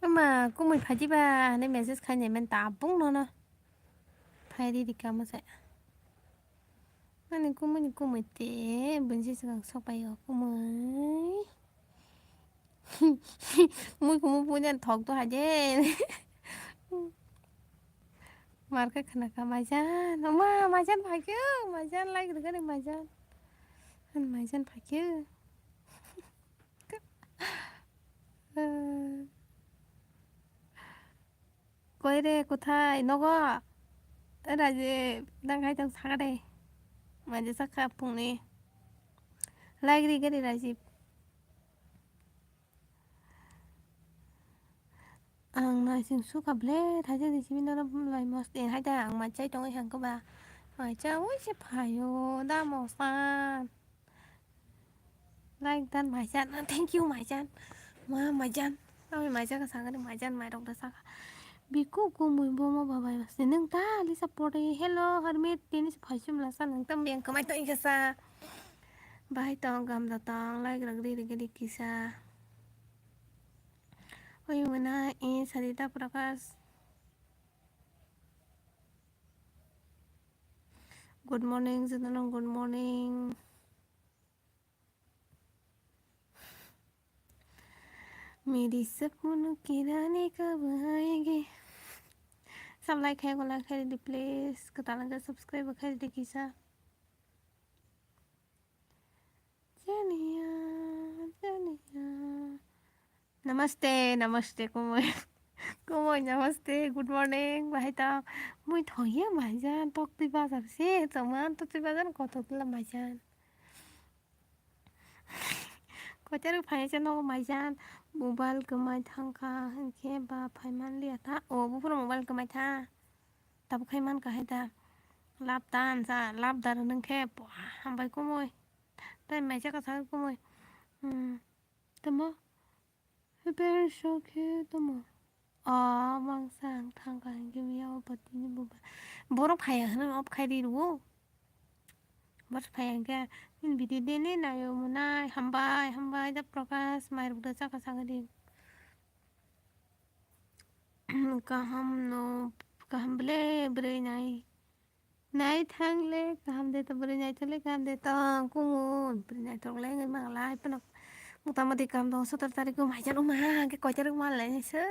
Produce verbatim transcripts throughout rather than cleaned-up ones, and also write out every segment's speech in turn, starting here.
Ama kumui phajiba hinwi message khainai mani tabuk nono. Phairi rika mwsai. Ani kumui ni kumui te bunsi swkang sokpaio kumui. Mui kumui punya thok to haje. Marka khana ka maijan. Oma maijan phakyo. Maijan like rikani maijan. Maijan phakyo. Koi re, kothai, nogo? Raji, nang hai tong saka de. Maje saka phungni. Like ri gari Raji. Ang naising suka ble, thaja di simi noro lai mos de hai da, ang machai tong hai hangko ba. Maicha ui se phayo, da mosan. Like dan maijan. Thank you maijan. Ma maijan. Ami maijan ka sangani maijan mairok da saka. Biku kumui bomo babai masni nung ta lisa pore. Hello hermit tini se phaichum lasa nung tam yang kamai to ingkasa. Bahai tong gam da tong like rok ri ri gari kisa. Oi mena e Sarita Prakash. Good morning, jotono good morning. मेरी सपनों की रानी कब आएगी? Sab like khai, go like khai di please. Kwtal wngkha subscribe khai di kisa. Janiya, janiya. Namaste, namaste, kumui. Kumui, namaste, good morning. Bahai ta mui thoye maijan, tok twi bazar se, choman to twi bazar kotor tila maijan. Kotor phai se nogo maijan, mobile kwmai thangkha, hinkhe ba phai manliya ta. O, buphuru mobile kwmai tha. Tabuk khai mankha hai da. Lab dan sa, lab dar nung khe, hambai kumui. Tai maisa ka sa kumui. Hmm. Tamo? Heber so khe tamo? O, mangsa ang thangkha hinkhe miya o batini buba. Borok phaiya hwnwi off khai ri rwo. Borok phaiya hinkhe nini video daily naio mwnai. Hambai, hambai da Prakash, mairok da chakha chakha di. Kaham no, kaham ble bwrwi nai. Nai thang le, kaham de to bwrwi naithok le, kaham de to kumun. Bwrwi naithok le wngwi mang lai phano. Mota moti kaham tong sotor tarik o maijan wngma, hwnkhe koi tarik o mal lai se.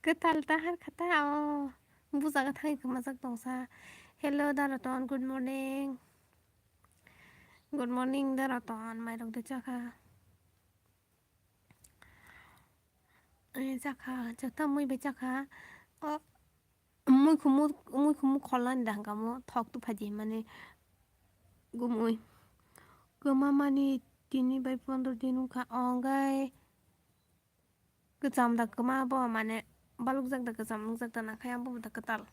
Kwtal ta har kha ta o. Bujago thangwi kwmajak tong sa. Hello, da Ratan, good morning. Good morning, da Ratan. Mairok de chakha. Eh, chakha, chakha, mui bai chakha. O, mui khumu, mui khumu kholani da hwnkha mo, thok tu phaidi mani gumui. Kwma mani tini bai pondro din wngkha. O, hwnkhe kwcham da kwma bo, mane balukjak da kwcham, nukjak da nakhai, abo da kwtal.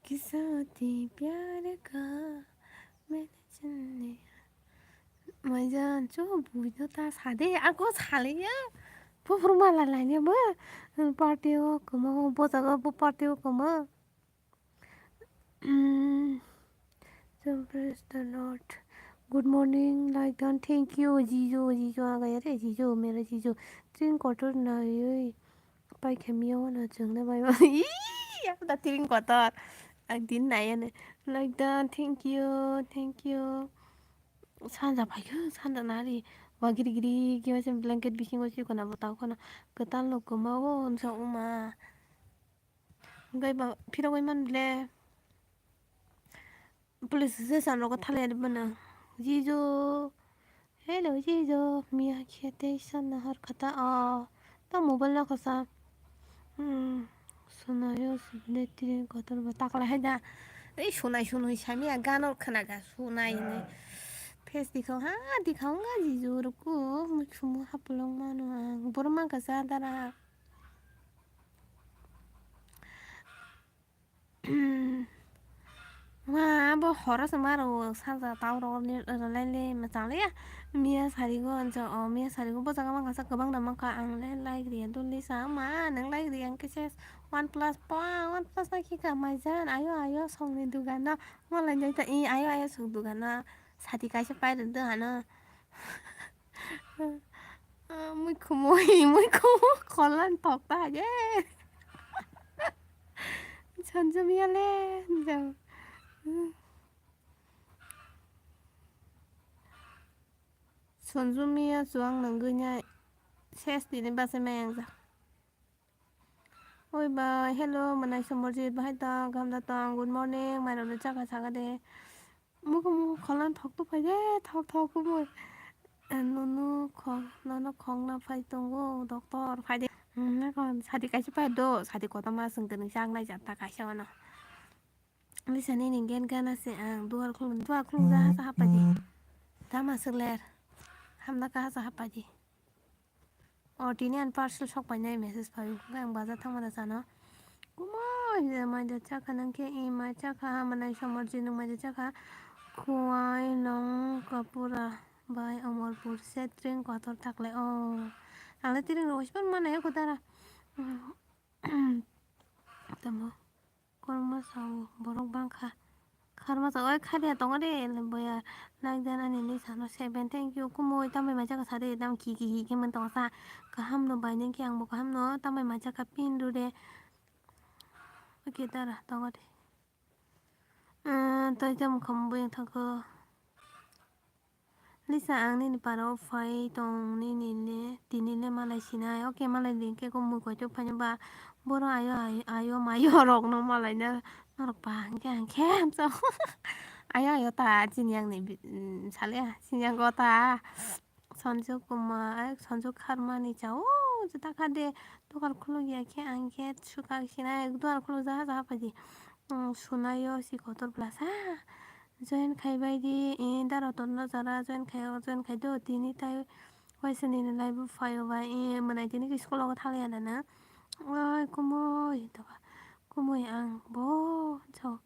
किसी से प्यार का मैंने जान लिया। Maijan cho buino ta sade ako saliya. Buphuru mala lainebo. Party o kwma, bo jaga bo party o kwma. Praise the Lord. Good morning, like done. Thank you, Jijo, Jijo, agaya re, Jijo, mera Jijo. Tring kotor naiwi. Pai khe miya wano chwngno bai mano. Ii, abo da tiring kotor. Ang din nai ano. Like da, thank you, thank you. Sanja phaikhe, sanja nari. Wa giri giri, kiwa se blanket bisingo se kono bo tang kono. Kwtal no kwma o, onsa uma. Hwnkhe ba phirogwi man ble. Police se sanrogo thalai rwmano. Jijo. Hello, Jijo. Miya khe tei sanna har khata. Oh, ta mobile no kasa. Hmm. Sunayo subne tini kotor ba takla hai da. Ei sunai sunui samiya gano khwnaga sunai hinui. Face dikhao ha dikhao nga Jijo ruku. Mui sumu hapulong mano ang. Borok ma kasa dara. Ma, bo horo se ma rwo, sanja tao rwo ni rwlai le, mwchang le ya. Miya sari go, ancha, o, miya sari go, bo jaga mangkha sa, kwbang da mangkha, ang le like riya, dul le sa, ma, nang like riya, ang khe se one plus, pa, one plus na khi ka, maijan, ayo, ayo, song ni dugan no, mo lai jai ta, i, ayo, ayo, song dugan no, sati kaisa pai rwk do ano. Ah, mui khumui, mui khumui, kholan thok ta je. Sanjum ya le, jang. Sanjum ya chuang nang ganya. Ses tini basa mayang ja. Oi bai, hello, manai somorjit, bahai tong, kaham da tong, good morning, mairok no chakha saka de. Muku muku kholan thok to phai de, thok thok kumui. Nunu khok, nono khok na phai tongo, doctor phai de. Hmm, na kon sadi kaisa phai do, sadi kotorma sung tini chak nai jata kaisa wano. Lisa nini gen gana se ang duar khulum, duar khulum ja hasa hapai di. Tama sukler. Hamna ka hasa hapai di. O tini an parcel sok painai message phai. Ang bazar thangma da sano. Kumoi je mai da chakha nang khe i mai chakha manai somor ji nung mai da chakha. Khuai nong kapura bai Omorpur setring kotor thaklai o. Ang le tiring rok sibon manai o kotara. Tamo. Korma sao borok bangkha. Kharma sao, oi, kharia tongo de, boya. Like dan ani ni sano seven, thank you. Kumui tambai mai jaka sade, dam ki ki hi khe man tongo sa. Kaham no bai nang khe ang bo kaham no tambai mai jaka pin ru de. Oke, dara tongo de. Ah, toi tamo kham buyang thangkho. Lisa, ang nini para o phai tong nini le, tini le malai sinai. Oke, malai di khe ko mui koito phaino ba boro ayo, ayo, ayo mayo rok no malai na norok pa hingke hingke hamsa. Ayo, ayo ta chini ang ni bi-, mm, sale chini ang go ta. Sanju Kumar, Sanju Kharmani chao, jeta kha de, dukan khuluk ya khe ang khe sukak sinai, dukan khuluk jaha jaha phaidi. Mm, sunayo si kotor blasa. Join khai bai di, eh, daro tonno jara join khai, join khai do, tini tai waisa nini live o phai o bai, eh, mwnai tini school o thang ya na na. Oi, kumui, toba, kumui ang bo, so.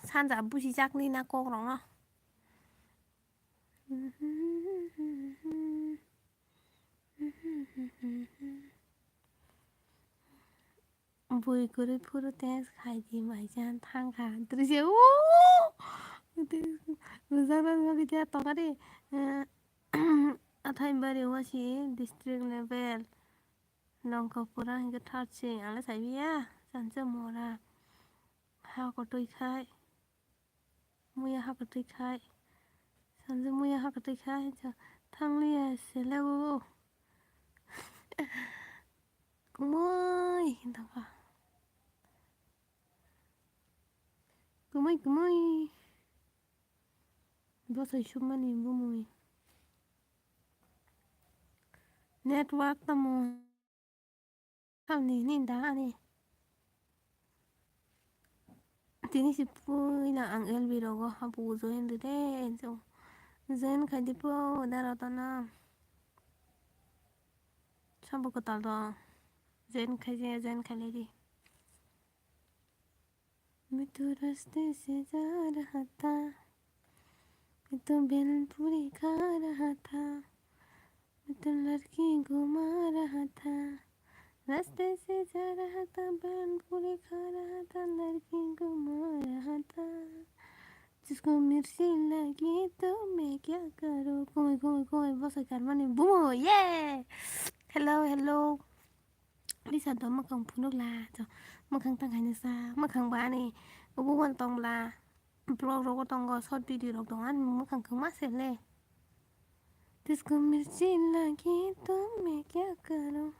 Sanja busi jakni na kok rok no. Bui kwrwi phuru test khai di, mai jan thang kha. Twi se, o! Twi rijak na bagwi tei tongari, eh, Athaibari wasi district level. Longkopura hingke third se, ang le saibi ya, chansa mora. Ha kotoi khai. Muya ha kwtwi khai. Sanjwk muya ha kwtwi khai. Thang liya sele o. Kumui hinda ba. Kumui, kumui. Bosai sumani bumui. Network tamo. Tamni hini da ani. Tini si puila ang L B rogo habu join ride. Join khai di po da rotana. Sabo kwtal do. Join khai je, join khai lai di. मैं तो रास्ते से जा रहा था, मैं तो भेलपुरी खा रहा था, मैं तो लड़की घुमा रहा था, रास्ते से जा रहा था, भेलपुरी खा रहा था, लड़की घुमा रहा था, जिसको मिर्ची लगी तो मैं क्या करूँ, kumui, kumui, kumui, bosai karmani bumo, yeah! Hello, hello. Lisa do mwkhang phunuk la, to mwkhang tang haino sa, mwkhang ba ani ubu wan tong bla, vlog rogo tongo, short video rok tongo, ani mwkhang kwma se le. Tisko mirchi lagi to main kya karu?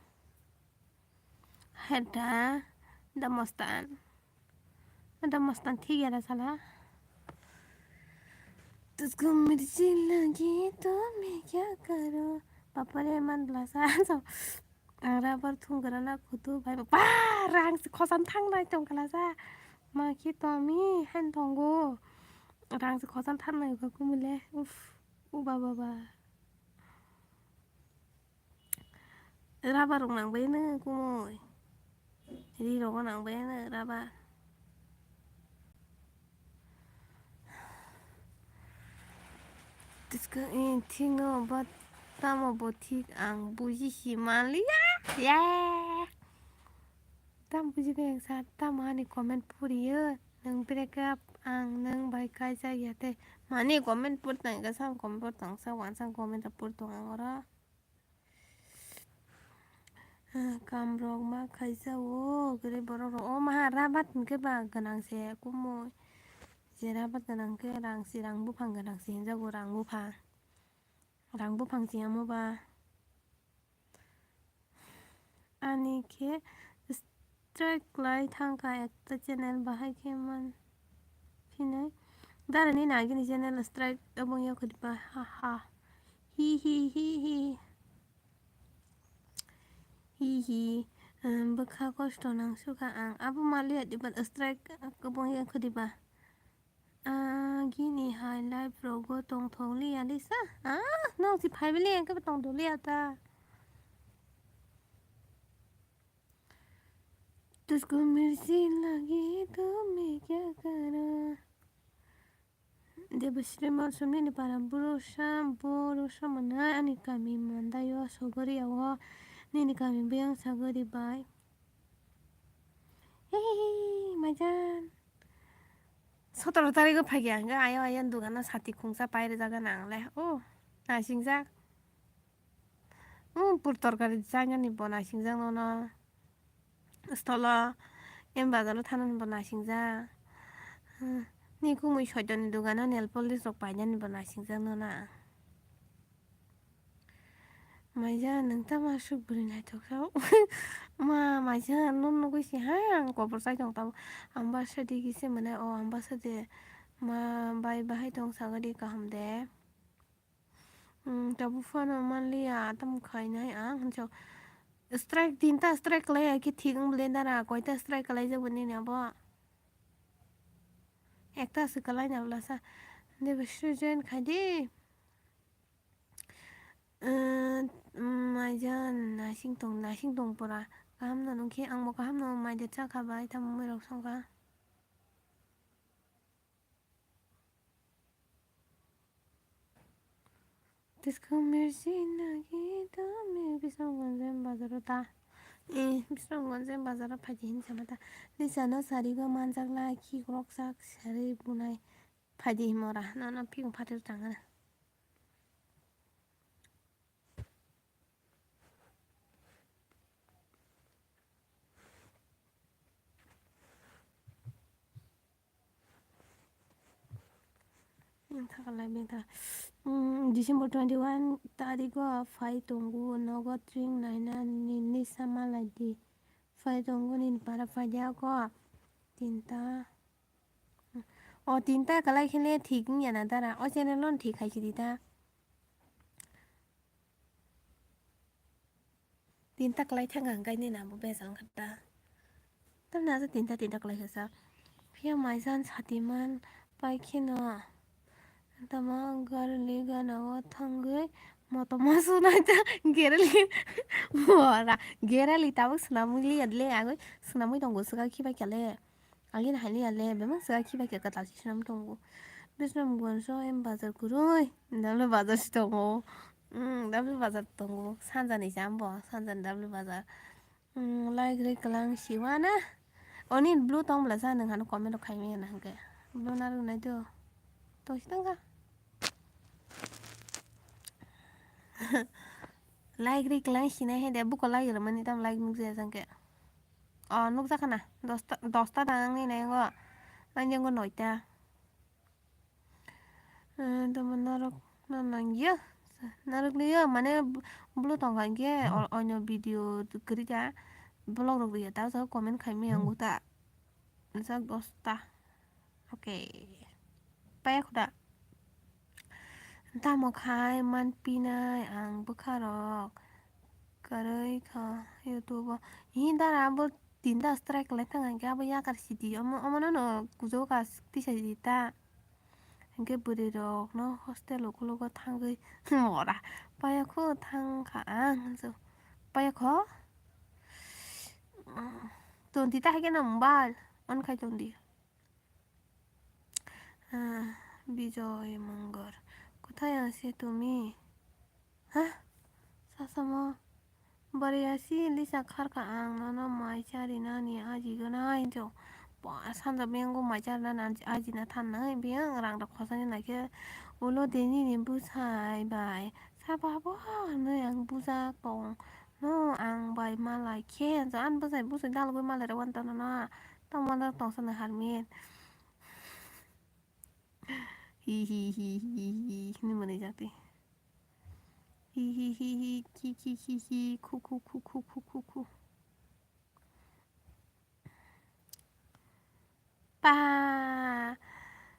Heta da mostan. Da mostan thik ya da sala. Tusko mirchi lagi to main kya karu? Bapare man blasa. Ang rubber thung gra na khutu bai ba rang si khosan thang nai tong kala sa. Ma ki to mi han tongo. Rang si khosan thang nai ko kumule. Uf. U ba ba ba. Rubber rok nang bai no kumui. Ri rogo nang bai no rubber. Tiska in thino ba tamo bo thik ang buji si manliya. Ya. Tam buji khe ang sa tamo ani comment puriyo. Nang break up ang nang bai kaijak ya te. Mani comment pur tang ka sam comment pur tang sa wan sam comment pur tong ang ora. Ah, kam rok ma khaijao, gre borok rok. O maha rabat hwnkhe ba gwnang se kumui. Je rabat gwnang khe rang si, rang buphang gwnang se hinjago, rang buphang. Rang buphang se amo ba. Ani khe strike lai thangkha ekta channel bahai khe man phinai. Dara ni nagini channel strike abong ya khudi ba, ha ha. Hi hi hi hi. Hi hi. Bwkha kosto nang sukha ang. Abo maliya diba strike abong ya khudi ba. Ah, gini hai live rogo tongthok liya Lisa. Ah, nang si phai bili ang kebo tongthok liya ta. तुझको मेरे से लगी तो मैं क्या करूँ? Debasri Malsum nini para Burusa, Burusa mana ani kami Mandayo Sogoriya o nini kami buyang Sagori bai. Hehehe, majan. Sotoro tarigo phai khe ang ayo ayan dugano sati khungsa pai rwjagan ang le. O, nasingjak. Hmm, pur torkari chainani bo nasingjak nono. Stolo, em bazaro thanani bo nasingjak. Hmm, ni kumui soitoni dugano nail polish rok painani bo nasingjak nono. Maija, nwng tamo aswk bwrwi naithok sao? Ma, maija, nung nugwi si hai ang kobor chai tong tamo. Ambasa digi se mwnai, o ambasa de ma bai bahai tong saga di kaham de. Hmm, tabuk phano manliya, tamo khainai ang hinso. Strike tinta strike kalai ya ki thik wng bwle dara, koita strike kalai jak bo nini abo? Ekta se kalai na bwlasa. Debasri join khai di. Maija nasing tong, nasing tong pura. Kaham no nungkhe, ang bo kaham no mai de cha kha bai, tamo mui rok song kha. Tiskang mirchi nagi to mi Bisramganj bazar ta. Eh, Bisramganj bazar phaidi hin sama ta. Lisa no sari go manjak la, khi rok sak sari bunai. Phaidi himora, no, no, ping phatir tangana. Ang thakalai bini tha. Hmm, December twenty-one tarigo phai tongo, nogo tring naina nini sama lai di. Phai tongo nini para phai di ako. Tinta. O tinta kalai khele thik wngya na dara. O channel no thik khai sidi ta. Tinta kalai thang ang kaini na bo bejal kha ta. Tamni aja tinta tinta kalai kha sa. Phiya maijan satiman pai kheno. Tamo garli gana o thangwi motom ma sunai ta gerali. Bora gerali tabuk swnamwi liya le agwi swnamwi tongo swkang khibai kha le. Agini hai liya le bemang swkang khibai kha kwtal se swnam tongo. Bisram gonso em bazar kwrwi. Dabla bazar se tongo. Hmm, dabla bazar tongo. Sanjani se ambo sanjani dabla bazar. Hmm, like ri kwlang siwana. Oni blue tong bwla sa nwng hano comment rok khai maya na hwnkhe. Blue narwk nai do. Tong si tongkha. Like ri kwlang sinai hai de buko like rwmani tam like nukjaya jang khe. O nukjakha na dosta dosta da nangni nai go. Ani jang go noita. Eh, tamo narwk no nangya. Narwk liya mane blue tongkha hinkhe o- oino video kwrwi kha vlog rok rwya ta o jaga comment khai maya wngkha ta. Rijak dosta. Okay. Paya khuda. Tamo khai man pinai ang bwkha rok kwrwi kha YouTube o. Hi dara abo tinta strike lai thang hinkhe abo yakar sidi omo omo no no kujo ka tisa sidi ta. Hinkhe bwrwi rok no hostel o khulugo thangwi mora paya kho thang kha ang hinjo paya kho. Tondi ta hai kheno mobile on khai tondi. Ah, Bijoy Mongor, কোথায় আছে তুমি? Ha? Sasamo. Bari asi Lisa kharkha ang nono mai charinani aji gwnai hinjo. Ba sanja bengo mai charinani aji na thanai biyang rang rok khosani naikhe ulo denini bwsai bai. Sabo abo hwnwi ang bujak tong. No, ang bai malai khe, so ani bwsai bwsai dalogwi malai rok wani tongna no, tamo no tongsa no harmin. Hi hi hi hi hi, hinwi mwnwi jati. Hi hi hi hi, khi khi khi khi, khu khu khu khu khu khu khu. Pa,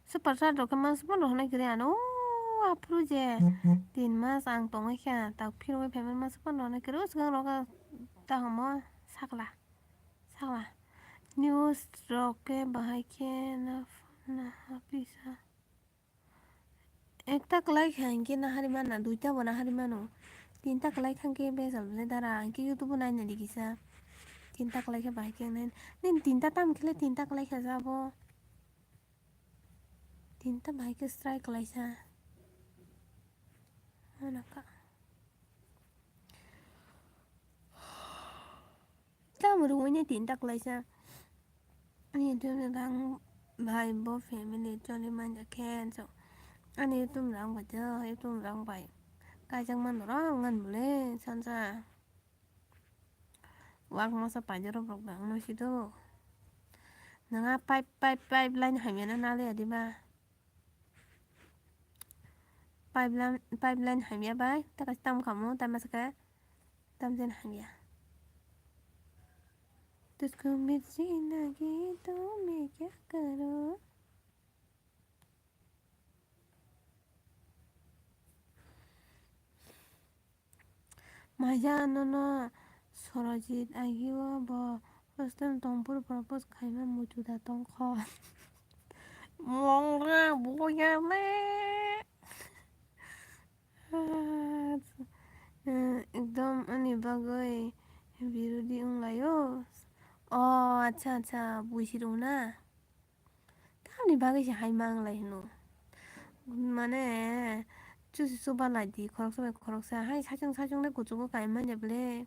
super chat rok khe mas bono hwnwi kwrwi ano, o aphuru je tin mas ang tongwi kha, tak phirwi phaimani mas bono hwnwi kwrwi, o swkang rok ta hamo sakla, sakla. News rok khe bahai khe na, na hapisa. Ekta kwlai kha hinkhe nahari mana, duita bo nahari mano. Tinta kwlai kha hinkhe bejal le dara, hinkhe YouTube o naina di kisa. Tinta kwlai khe bahai khe nai. Nini tinta tam khe le tinta kwlai kha ja bo. Tinta bahai khe srai kwlai sa. Mana ka. Tamo rwui ni tinta kwlaisa. Ani YouTube ni rang bai bo family choli manja khe so. Ani YouTube rang bai do, YouTube rang bai. Kaijak mano rang ngan bole sansa. Wak masa paijak rok rok dang no sido. Nanga pipe, pipe, pipeline hamya na nale adiba. Pipeline, pipeline hamya bai, ta kaisa tam khamu, ta masa khe tam jen hamya. तुझको मिर्ची लगी तो मैं क्या करूँ? Maija nono Sorojit agio bo hostel tongphuru propose khaima muitu da tongkho. Mongra boya le. Ekdom ani bagwi birodi wnglaio. O acha acha, buisi rwna. Tamni bagwi se hai manglai hino. Mane, chusi chuba lai di, khoroksa bai khoroksa. Hai saichung saichung le kuchugo kai manya bele.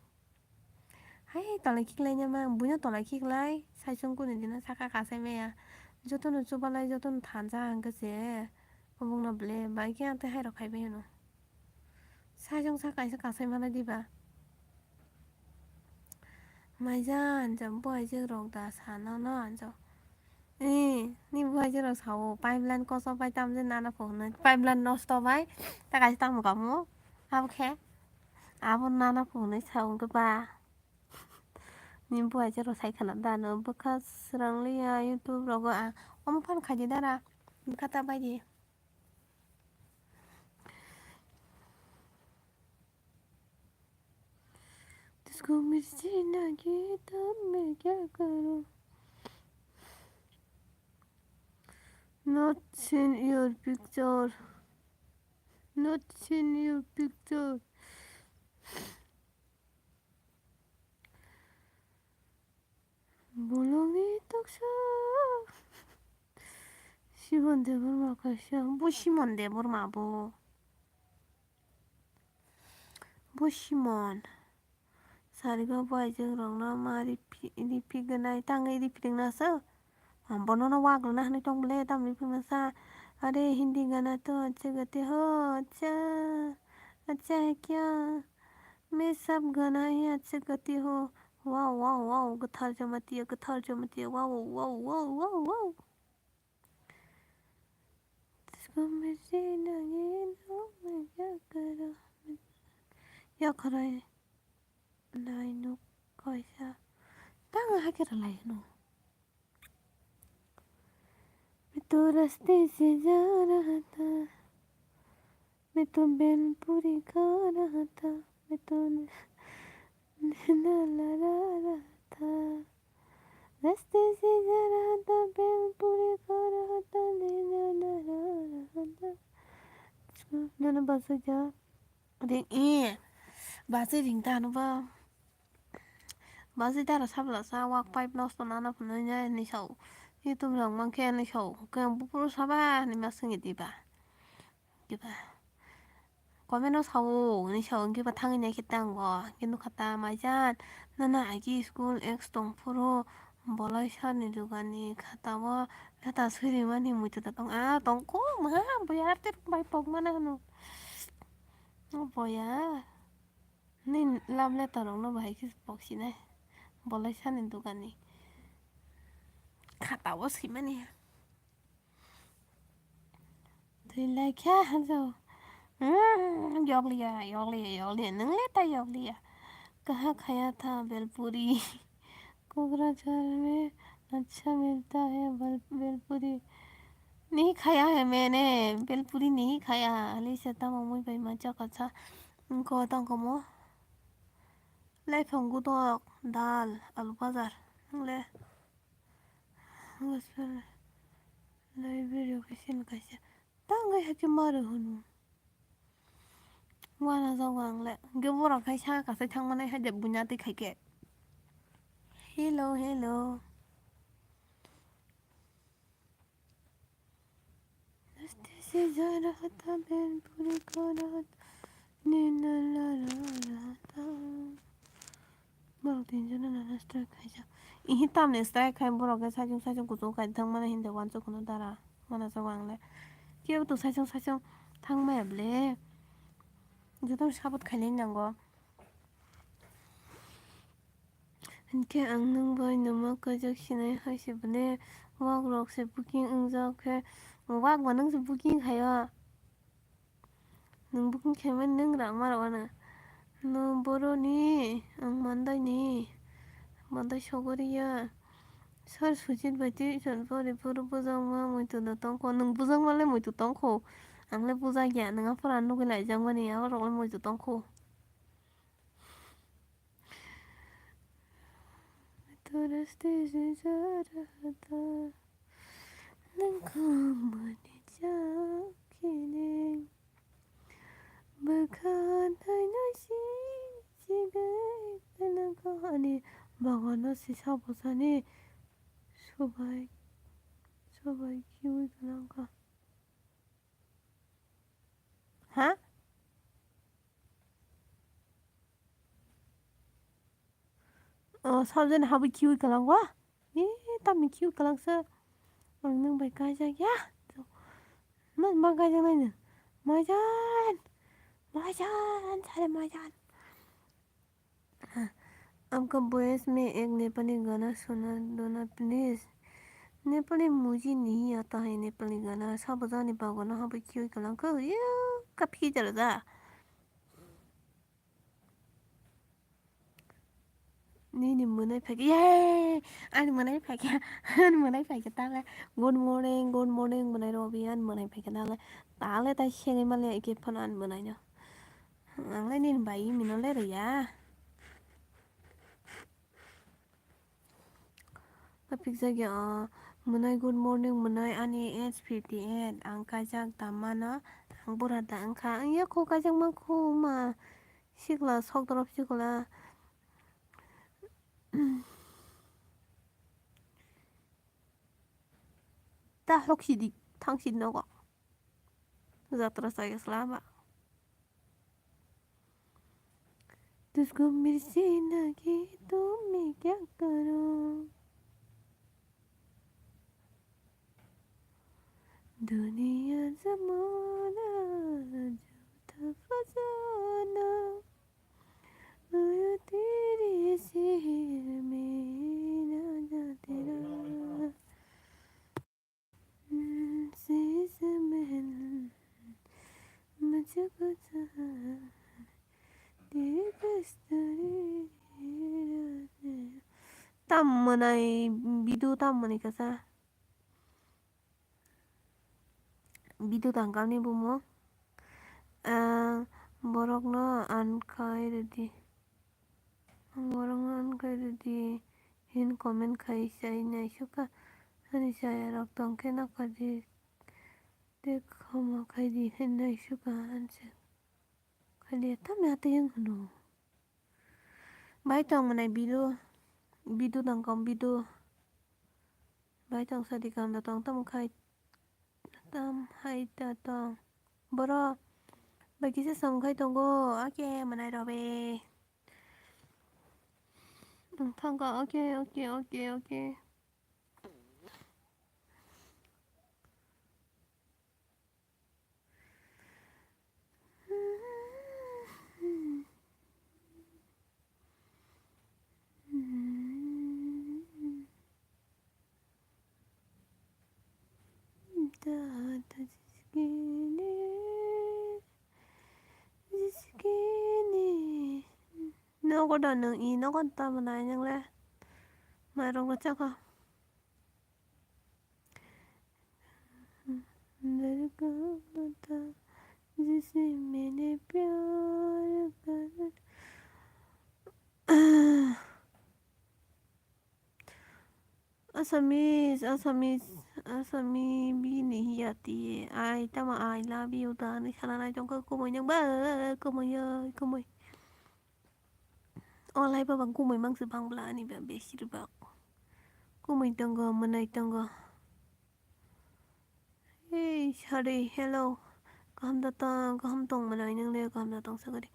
Hai tolai khiklai nya mang, buino tolai khiklai, saichung kuni dino saka kasai maya. Jotono chuba lai, jotono thansa hangke se. Obongno bele, bai khe ang tei hai rok khai bai hino. Saichung sa kaisa kasai manai diba. Maija anjak bo aijak rok da sa nono anjak. Ee, ni bo aijak rok sao pipeline koso pai tamjani nana pho hwnwi pipeline nosto bai ta kaisa tamo kamo abo khe abo nana pho hwnwi sao hwnkhe ba. Ni bo aijak rok sai khana da no bwkha swrang liya YouTube rogo a omo phan khaidi dara bwkha ta baidi. तुझको मिर्ची लगी तो मैं क्या करूँ? Not seen your picture. Not seen your picture. Bolongni toksa. Simon Debbarma kaisa. Bo Simon Debbarma bo. Bo Simon. Sarigo bo aijak rokno ma ripi-, ripi gwnai tangwi ripi rwngna sa. Bono no wak rwna hinwi tong bole tamni phano sa. Are Hindi gana to acche gate ho, accha, accha hai kya? Main sab gana hi acche gati ho. Wow, wow, wow, gathar jamatiya, gathar jamatiya, wow, wow, wow, wow, wow. Tusko mirchi lagi to main kya karo? Yakharai lai nuk kaisa. Tang hakera lai no. मैं तो रास्ते से जा रहा था, मैं तो भेलपूरी खा रहा था, मैं तो नैना लड़ा रहा था। रास्ते से जा रहा था, भेलपूरी खा रहा था, नैना लड़ा रहा था। Nono bachai ja. Ring e. Bachai ring ta no ba. Bachai dara sabla sa wak pipe nosto nana phunui nai ni sao. YouTube rok mankhe ni sao. Khe bupuru saba ni ma swngi diba. Diba. Comment no sao ni sao hwnkhe ba thangwi nai khe tang bo. Khe nukha ta maijan. Nana agi school ex tong phuru bolai sani dugani khatao leta swiri mani muitu ta tong. Ah, tong ko ma boya arte bai pok mana hwno. Oh, boya. Nini love letter rokno bahai khe poksinai. Bolai sani dugani. Khata o swimani. Twi lai khe hanjao. Hmm, yokliya, yokliya, yokliya. Nwng le ta yokliya. Kaha khaya tha belpuri. Kokrajhar mein acha milta hai bel-, belpuri. Nahi khaya hai maine, belpuri nahi khaya. Alisa tamo mui bai ma chakha cha. Ko tang komo. Laiphang gutok, dal, alu bajar. Nwng le. Gospel library official kaisa. Tangwi hakhe maro hwnwi. Uanajago ang le. Hwnkhe borok hai saka kasai thangmani hai de buina twi khaikhe. Hello, hello. Nasti se ja raha tha, belpuri kha raha tha, nina la raha tha. Borok tinjon no nana strike khaijak. Ihi tamni strike khai borok khe saichung saichung kuchuk kai thangmani hinwi uansuk hwnwi dara. Uanajago ang le. Kebo to saichung saichung thangmaya ble. Jotono support khailai nango. Hinkhe ang nwng bai nwma kaijak sinai hai se bwle. Wak rok se booking wngjak khe. Wak bo nwng se booking khaio. Nwng booking khaimani nwng rang ma rw ano. Nwng boroni, ang Mandai ni, Mandai Sogoriya. Sir Sujit bai tuition pori phuru bujakma muitu no tongkho. Nwng bujakma le muitu tongkho. Ang le bujakya, nwng aphuru ano nugwi laijakmani, aborok le muitu tongkho. Toraste se jarata, nwng khumani chakhini, bwkha thaino si sigwi thanakha ani bagano sisa bwsani sobai, sobai khiui thanakha. Ha? O, sabjani habwi khiui kwlango. E, tamni khiui kwlangsa. Ang nwng bai kaijak ya. Ma, ma kaijak nai nwng. Majan. Majan, sare majan. आपका वॉइस में एक नेपाली गाना सुना दो ना प्लीज। नेपाली मुझे नहीं आता है नेपाली गाना। Sabo jani bagano habwi khiui kwlangkha. Kaphi jara ja. Nini mwnai phaikha. Yay! Ani mwnai phaikha. Ani mwnai phaikha tale. Good morning, good morning mwnai robi. Ani mwnai phaikha tale. Tale tai sengwi male ike phano ani mwnai no. Ang le nini bai mino le rw ya. Kapikjak ya, o, mwnai, good morning, mwnai, ani age fifty eight, ang kaijak da mano, ang bura da wngkha, ang yakho kaijak mankho ma, sikla, sokdorop sikla. Ta hok sidi, thang sidi nogo. Jatra chaya sla ba. तुझको मेरे से ना कि तुम मैं क्या करूं? दुनिया जमाना झूठा फसाना, आया तेरे शहर में ना जा तेरा। से इस महल मुझको चाह, तेरी कस्तूरी रात में। Tam mwnai, bidu tam mwnai kasa. Bidu tangkal ni bumo. Ah, borok no an khai rwdi. Ang borok no wngkha rwdi hin comment khai sai naisukha, ani chaya rok tong khe nokha di tei khoma khai di hin naisukha, hanse khaliya tamya tei wng hwno. Bai tong mwnai bidu, bidu tong kong bidu. Bai tong sadi kam da tong tam khai tam hai ta tong. Boro bai kisa song khai tongo, ake mwnai robe. Ang thangka, ake, ake, ake, ake. Bodo nwng i nogo tamo nai nang le. Mairok rw chakha. Jisi mene pyar kar. Assamese, Assamese, Assamese bini hiya ti. Ai tamo I love you da ni sana nai tongkha kumui nang ba kumui oi kumui. O lai baba kumui mangsi bang bla ani ba besir bak. Kumui tongo, mwnai tongo. Hey, sorry, hello. Kaham da tong, kaham tong mwnai nang le, kaham da tong sakari.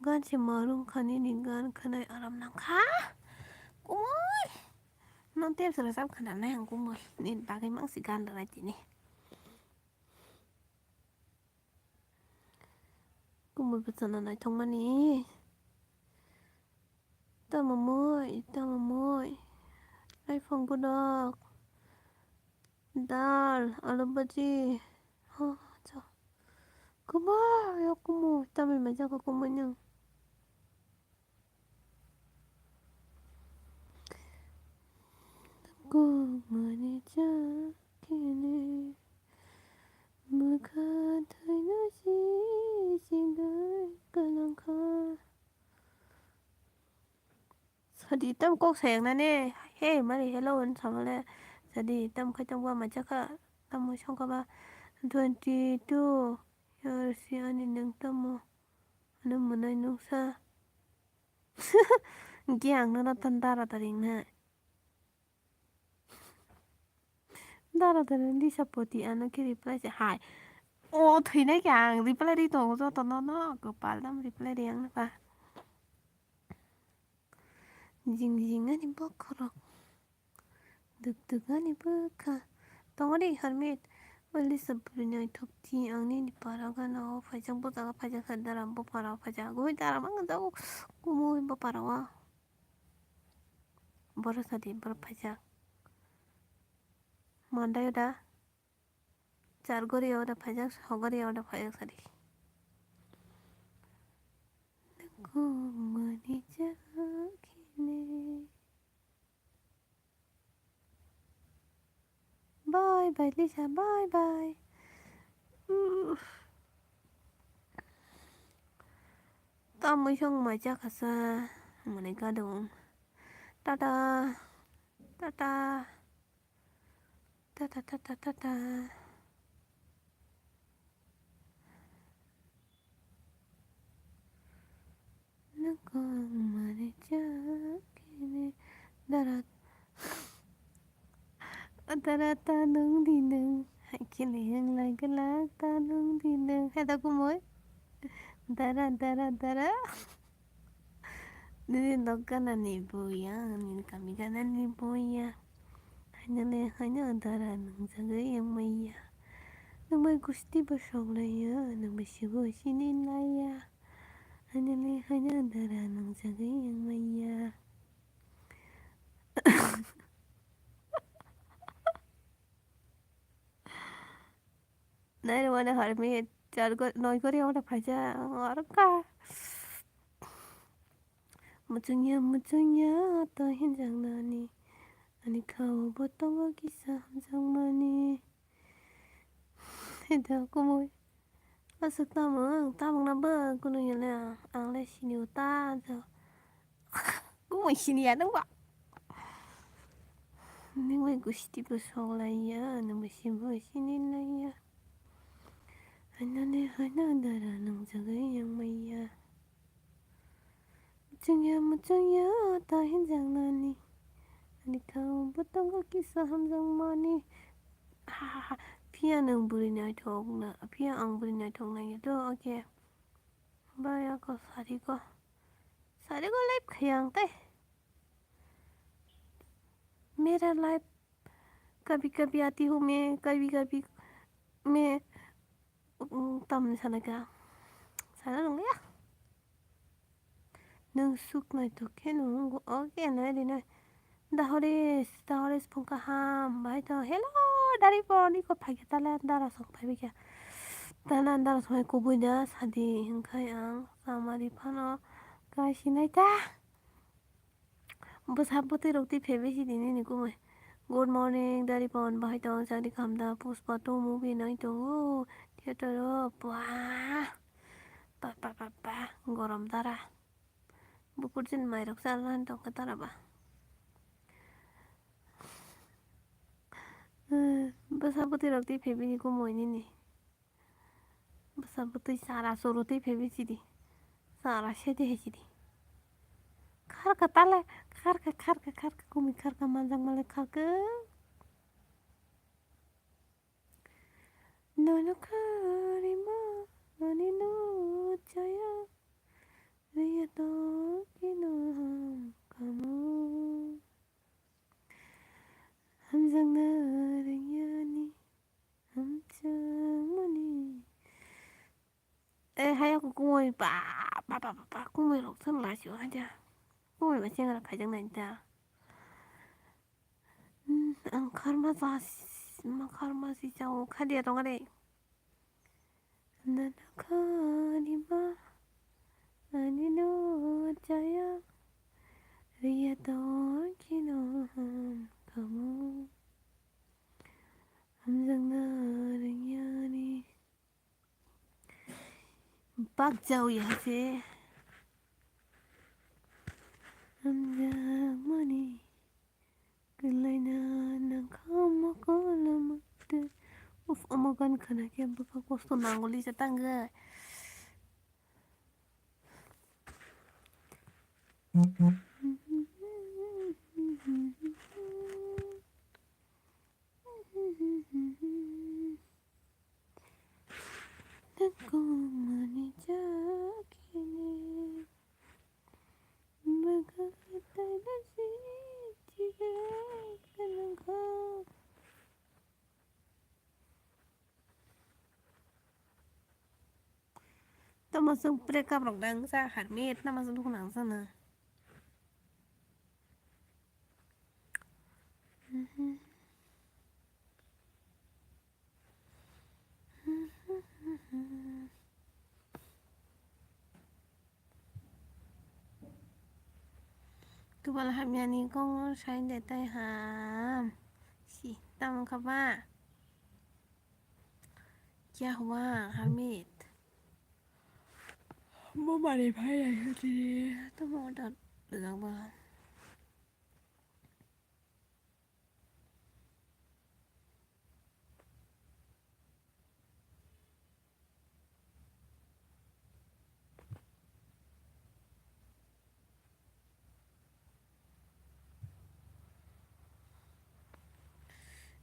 Gan se marung khani ni gan khanai aram nang kha. Kumui. Nong tem sara sab khana nai ang kumui. Ni bagai mangsi gan da nai tini. Kumui bwsano naithokmani. Tamo mui, tamo mui. Laifang godok. Dal, alu bhaji. Ha, cha. Kumui, ya kumui. Tamo mai jaga kumui nang. Kumani chakene bwkha thaino si sinai kwlangkha. Sadi tam kok sayang nane, hey mari hello hwn samale. Sadi tam khai tang ba macha kha, tam song kha ba twenty two years si ani nang tamo ano mwnai nungsa. Giang no tan dara taring na. Dara dara Lisa poti ano khe reply se hai. O thwinai khe ang reply ri tongo joto no no kopal dam reply ri ang nokha. Jing jing ani bokhorok. Duk duk ani bwkha. Tongo de Harmit. O Lisa bwrwi naithok ti ang nini para gana o phaijak bo jaga phaijak sa dara bo para o phaijak. Goi dara mang jago. Kumo bo para o. Borok sadi borok phaijak. Mandai da. Char gori oda phaijak, so gori oda phaijak sadi. Kumani chakene. Bye bye Lisa, bye bye. Uff. Tamwi song mai chakasa mani gadung. Tata. Tata. Tata tata tata. Nokong mani chakene dara. Dara ta nung di nung. Hai khe leheng lai glak ta nung di nung. Hai da kumui. Dara dara dara. Nini nok gana ni buya, nini kami gana ni buya. Hainale haina dara nung jagwi yang maya. Nung bai gusti bo sok laya, nung bai sibo sini laya. Hainale haina dara nung jagwi yang maya. Nai rwmani harmi char go-, noi gori oda phaija, aro ka. Muchungya, muchungya, to hinjak nani. Ani khao bo tongo kisa hamjakmani. Heda kumui. Aswk tamung, tamung na bwk kunu yale ang, ang le sini o ta jo. Kumui sini ya nang ba. Nini bai gusti bo sok laiya, nini bai sini laiya. Hainani haina dara nung jagwi yang maya. Muchungya, muchungya, ta hinjak nani. Ani khao bo tongo kisa hamjakmani. Ha, ha, ha. Phiya nung bwrwi naithok na, phiya ang bwrwi naithok na ya do, okay. Baya ko sari ko. Sari ko live khayang te. Mera life kabhi kabhi aati hu main, kabhi kabhi main, mm, tamni sana kha. Sana nung ya. Nung suk nai to khe nung oke nai ri nai. Dahoris, dahoris phung kaham bai to. Hello, dari pon iko phai khe tala dara song phai bikha. Tala dara song kubui da sadi hingkhai ang samari phano kai sinai ta. Bwsa bwtwi rok twi phaibai sidi nini kumui. Good morning, Dari Pawan bahai tong, chakri kaham da, Pushpa two movie nai tongo, theater o, bwaa, pa, pa, pa, pa, gorom dara. Bukur jin mai rok chalna tongkha dara ba. Bwsa bwtwi rok twi phaibai ni kumui nini. Bwsa bwtwi chara choro twi phaibai sidi. Chara sedi hai sidi. Kharkha tale, kharkha, kharkha, kharkha, kumui kharkha, manjak malai kharkha. Nono kharima, ani no chaya, riya to kino ham kamo. Hamjakna ringyani. Hamjakmani. Eh, haya ko kumui pa, pa, pa, pa, pa, kumui rok san la sio haja. Kumui ba chengra khaijak nai ta. Hmm, ang kharma sa, ma kharma si chao khadia tong are. Nana khani ma, ani no chaya. Riya to kino ham kamo. Hamjakna ringyani. Bakjao ya se. Hamjakmani. Kwlaina nangkha mokol mate. Uf, omo gan khana khe bwkha kosto nangoli se tangwi. Nangkukmani chakini bwkha taina si chigai kanangkha. Tamo chwng breakup rok dang sa harmit nama chwng dukhu nang sana. Tubal hamyani kong sai de tai ham. Si tamo kha ba. Kya hua harmit. Mo mari phai ai tini. Tamo order dang ba.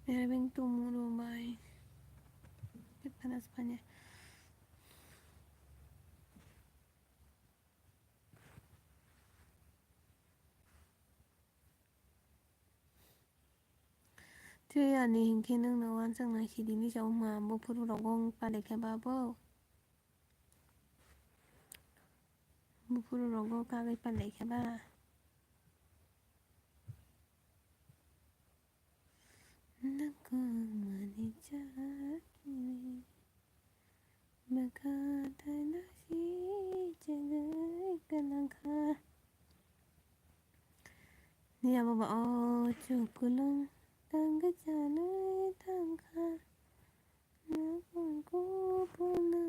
Erwin tomorrow bai. Panas panya. Tei ani hinkhe nwngno uansuknai sidi ni sa wngma buphuru rogo wng pale khe ba bo? Buphuru rogo kagwi pale khe ba? Nangkukmani chakini bwkha taina si chegwi kanangkha. Ni abo ba o chukulung tangwi chanwi tangkha. Nangkukmani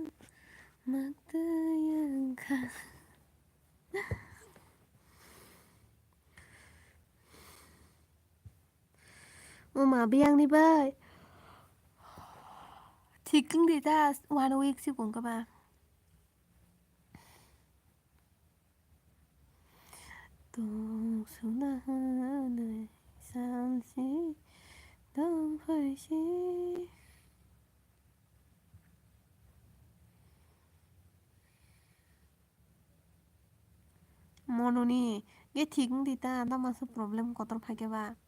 maktwi wngkha. Oma biyangni bai. Thik wngdi ta, one week si kung kaba. Tong suna hanai samsi tong phaisi. Mononi ge thik wngdi ta, tamo se problem kotor phaikhe ba.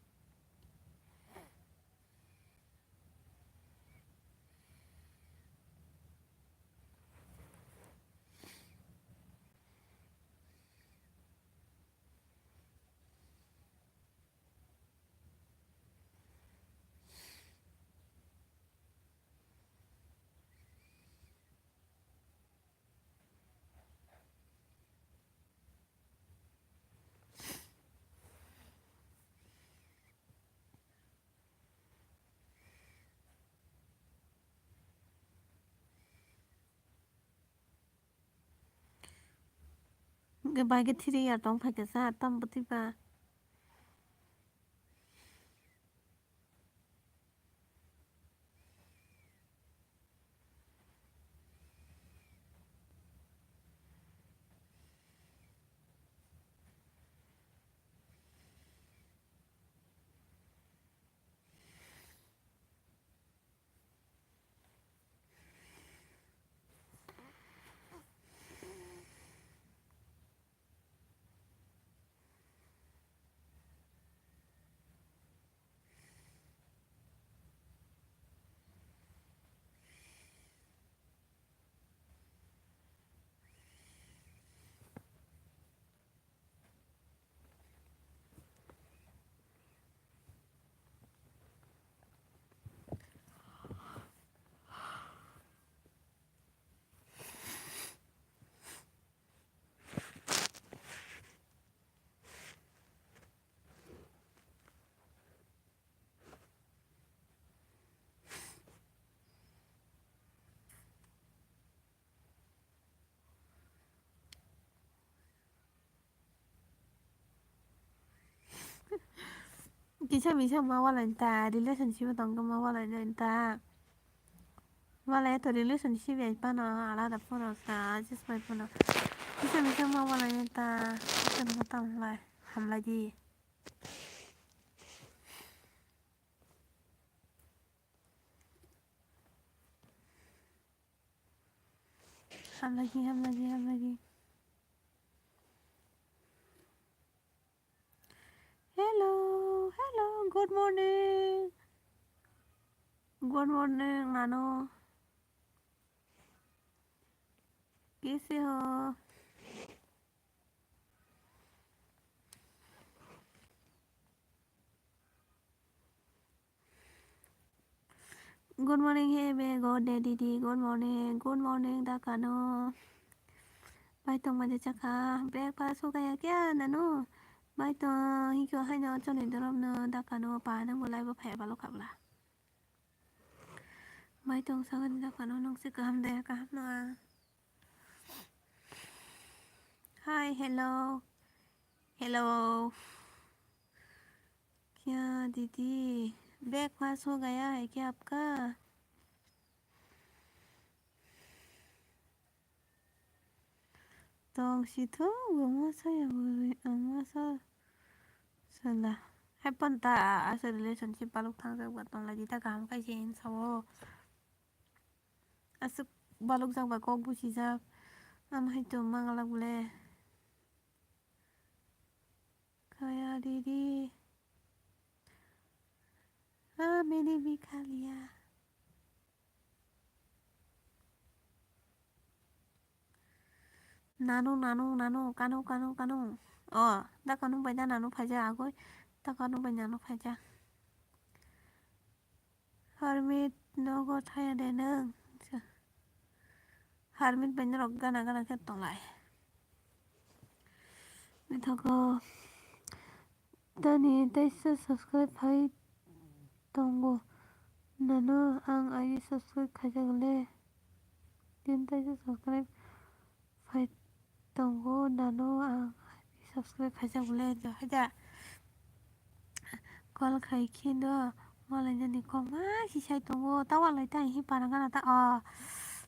Bai khe three year tong phaikha sa, tam bwtwi ba. Kisa misa ma walai ta, relationship o tong ma walai ta. Walai to relationship ya pano alada phone sa, just my phone. Kisa misa ma walai ta, kisa misa tong lai, hamlai di. Hamlagi, hamlagi, hamlagi. Hello, hello, good morning. Good morning, nanu. Kaise ho? Good morning, hey, be, good day, didi. Good morning, good morning, dakano. Bai tong ma de chakha, breakfast ho kaya kya, nanu? Bai tong, hikyo haino chonwi dorop no, dakano, pa nang bo lai bo phaya balo khabla. Bai tong sagani dakano, nung se kaham de, kaham no a. Hi, hello. Hello. क्या दीदी, ब्रेकफास्ट हो गया है क्या आपका? Tong si thung, bo ma saya bwrwi, ang ma sa sala. Hai pon ta, asa relationship baluk thang jak ba tong lai di ta kaham khai se hin sao. Aswk balukjak ba kok buchijak. Am hai to mangalak bole. Kaya didi. Ah, mene bhi kha liya. Nanu, nanu, nanu, kanu, kanu, kanu. Oh, da kanu bai da nanu phaija agoi. Da kanu bai nanu phaija. Harmit nogo thaya de nang. Harmit bai norok gana gana khe tonglai. Naithogo. Tani taisa subscribe phai tongo. Nano ang aini subscribe khaijak le. Tini taisa subscribe phai tongo, nano ang subscribe khaijak le, haida. Call khai khe no, malai nani kok ma si sai tongo, ta walai ta hi para gana ta, o,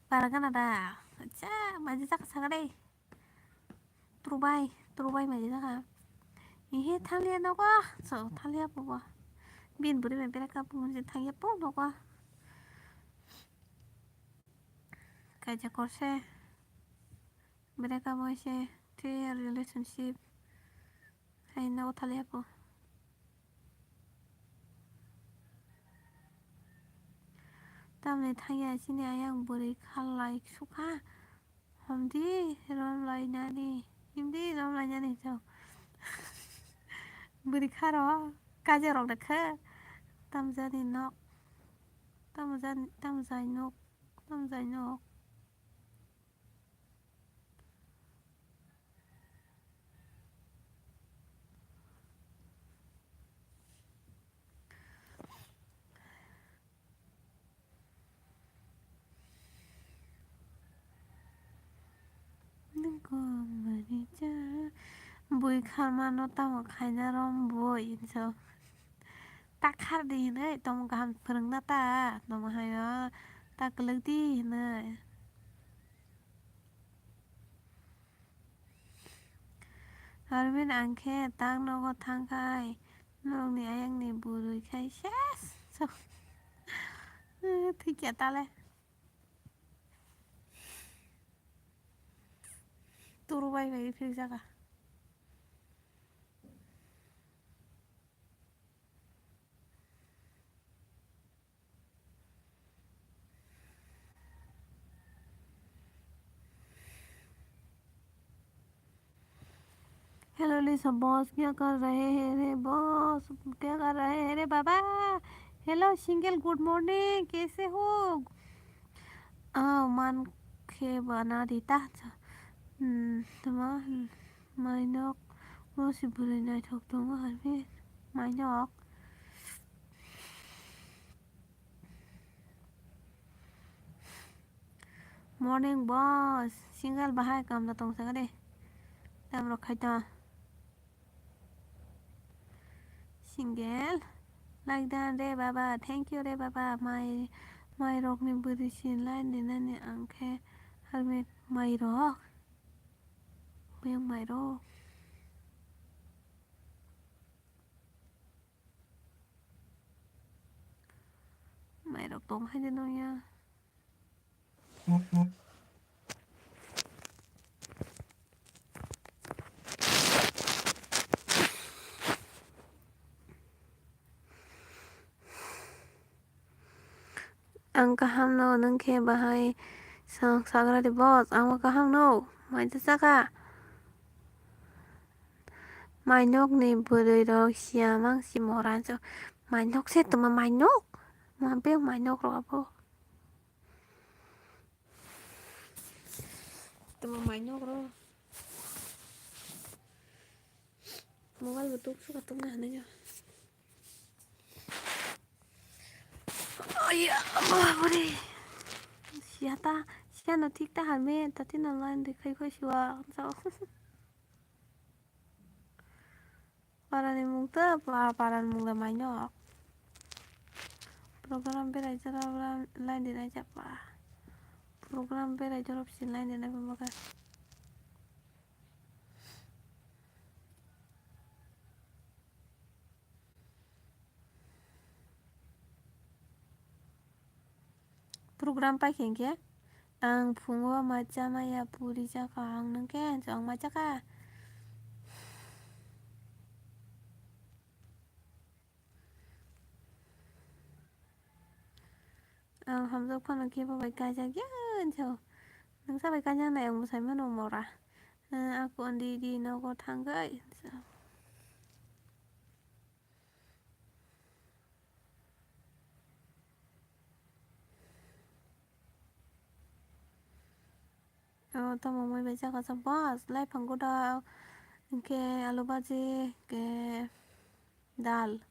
para gana da. Acha, maji jak sakadai. Trubai, trubai maji jak. Ihe thalia nogo, so thalia bobo. Bin buri bai bera kapu je thalia po nogo. Kaisa korse break up waise three year relationship hai nogo thali hapo. Tamni thangya chini ayang bwrwi khalai sukha. Homdi romlai nani. Himdi romlai nani chao. Bwrwi kharo kaja rok da kha. Tamjani nok. Tamjani, tamjai nok. Tamjai nok. Nung kong mani cha. Bui kharmano tamo khaina rom bui hinso. Ta khar di hinwi tamo kaham phwrwngna ta, tamo haino ta kwlwk di hinwi. Armin ang khe tak nogo thang khai, norokni ayangni bwrwi khai ses. So, thikya tale. Turu bai bai phirjaka. Hello Lisa boss, क्या कर रहे हैं रे boss, क्या कर रहे हैं रे बाबा? Hello single, good morning, कैसे हो? Oh, man khe bana di ta. Hmm, tama, hmm, mainok, mo si bwrwi naithok tongo, harbi mainok. Morning boss, single bahai kamda tong saka de. Tam rok khai ta. Single. Like dan re baba, thank you re baba. Mai, mai rok ni bwrwi si line di nani ang khe harbi mai rok. Buyang mai rok. Mai rok tong hai de nong ya. Ang kaham no, nwng khe bahai sa-, sagra di boss, ang bo kaham no, mai ta saka. Mainok ni bwrwi rok siya mang si mora so. Mainok se tuma mainok. Ma be mainok rok abo. Tuma mainok rok. Mobile bo tuk suka tuk na hanai ya. Aya, baba re. Siya ta, siya no thik ta harme, ta tin online de khai khai siwa. Parani mung ta, pa-, parani mung da mainok. Program berai jora line di nai japa. Program berai jora pisi line di nai pemaka. Program paikha hinkhe ang phungo ma cha maya puri chakha, ang nwng khe ang ma chakha. Ang hamjak phano kebo bai kaijak ya hinjao. Nwngsa bai kaijak nai ang bwsai mano mora. Aku on di di nogo thangwi. O tamo moi bai chakha sa bas lai phango da hinkhe alu baji ke dal.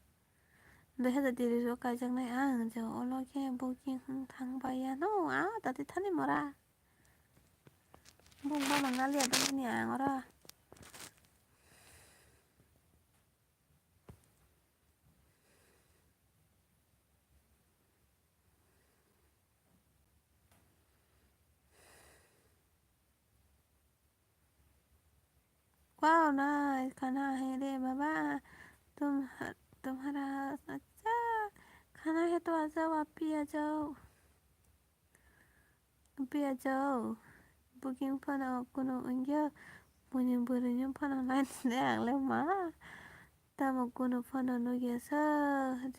Dui hazar tiris o kaijaknai ang je olo khe booking thang bai ya no a tati thani mora. Bung ba mangal ya dong ni ang ora. Wow, nice, khana hai re baba. Tum, tumhara, acha, khana hai to a jao, aap bhi a jao. Aap bhi a jao. Booking phano kuno wngya. Buini bwrwini phano line de ang le ma. Tamo kuno phano nugya sa,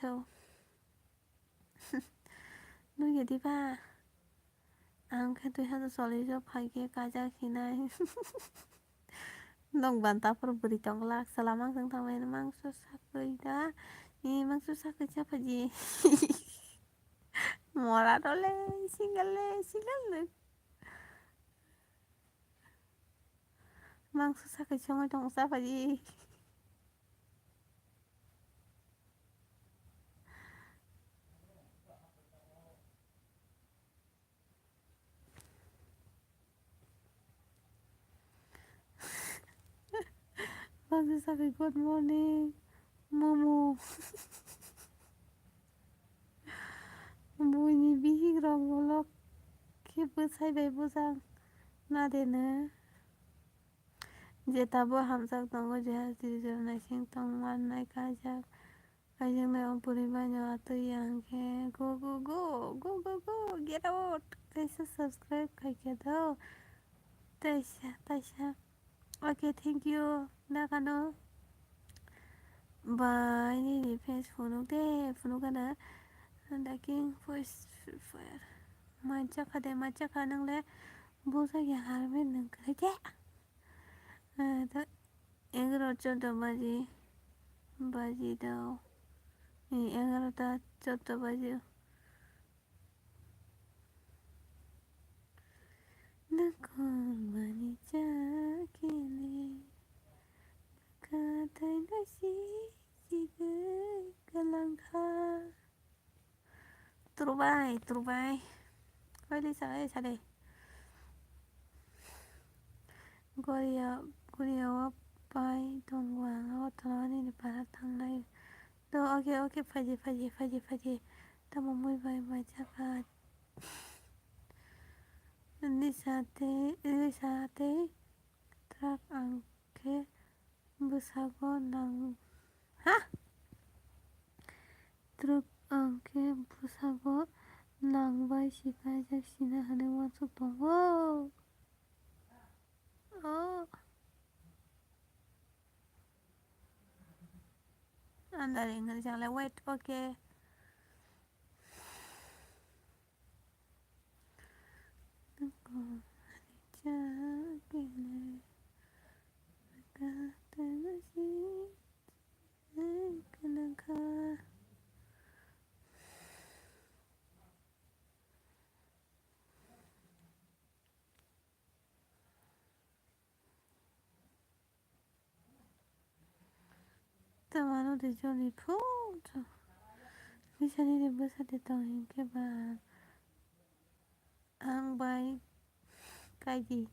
jao. Nugya diba? Ang khe dui hazar chollish o phai khe kaijak hinai. Nok banta phuru bwrwi tong glak. Chwla mangsong thangmani mangso sakwi da. Ni mangso sakwi cha phaji. Mora role, single le, single le. Mangso sakwi songwi tong cha phaji. Good morning, Momo. Buini bihik rok vlog khe bwsai bai bwsang na de nw. Je tabo hamjak tongo, je hasteo naising tong mannai kaijak. Kaijaknai o bwrwi bai no atwi ya hwnkhe go, go, go, get out. Kaisa subscribe khaikhe do. Taisa, taisa. Okay, thank you. Da kano. Bai, nini face phunuk de, phunuk gana. Da king voice fire. Mancha kha de, mancha kha nang le. Busa ya harme nang kre de. Ah, da. Egarota choddo baji, baji dao. Eh, egarota choddo baji. Nokol mani cha kene, katai nasi sigwi kalangkha. Turbai, turbai. Koi lisa, eh, sade. Goria, goria o pai tongo ang, o tola nini para tangnai. Do, oke, oke, phaidi, phaidi, phaidi, phaidi. Tamo mui bai, bai, jaka. Nisa tei, nisa tei. Truck ang khe bwsago nang, ha? Truck ang khe bwsago nang bai si kaijak sina hwnwi uansuk tongo. Oh. Andar wngkha chwng le wait, okay. Tamano de joni phung cho. Nisani de bwsa de tong hinkhe ba. Ang bai kaidi.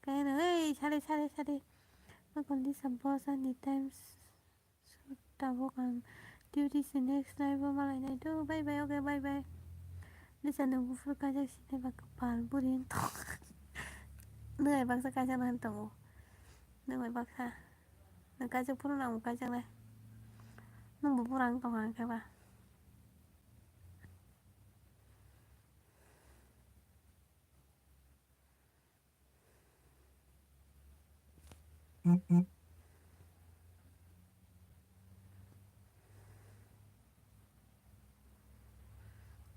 Kaya no, ei, sade, sade, sade. Makon di sampo sa ni times. So, tabuk ang duty si next live o malai nai do. Bye bye, okay, bye bye. Lisa, nwng buphuru kaijak sinai ba kwpal buri wng tong. Nwng ai baksa kaijak nai tongo. Nwng ai baksa. Nwng kaijak phuru nwng kaijak nai. Nwng bo bura wng tong ang khe ba.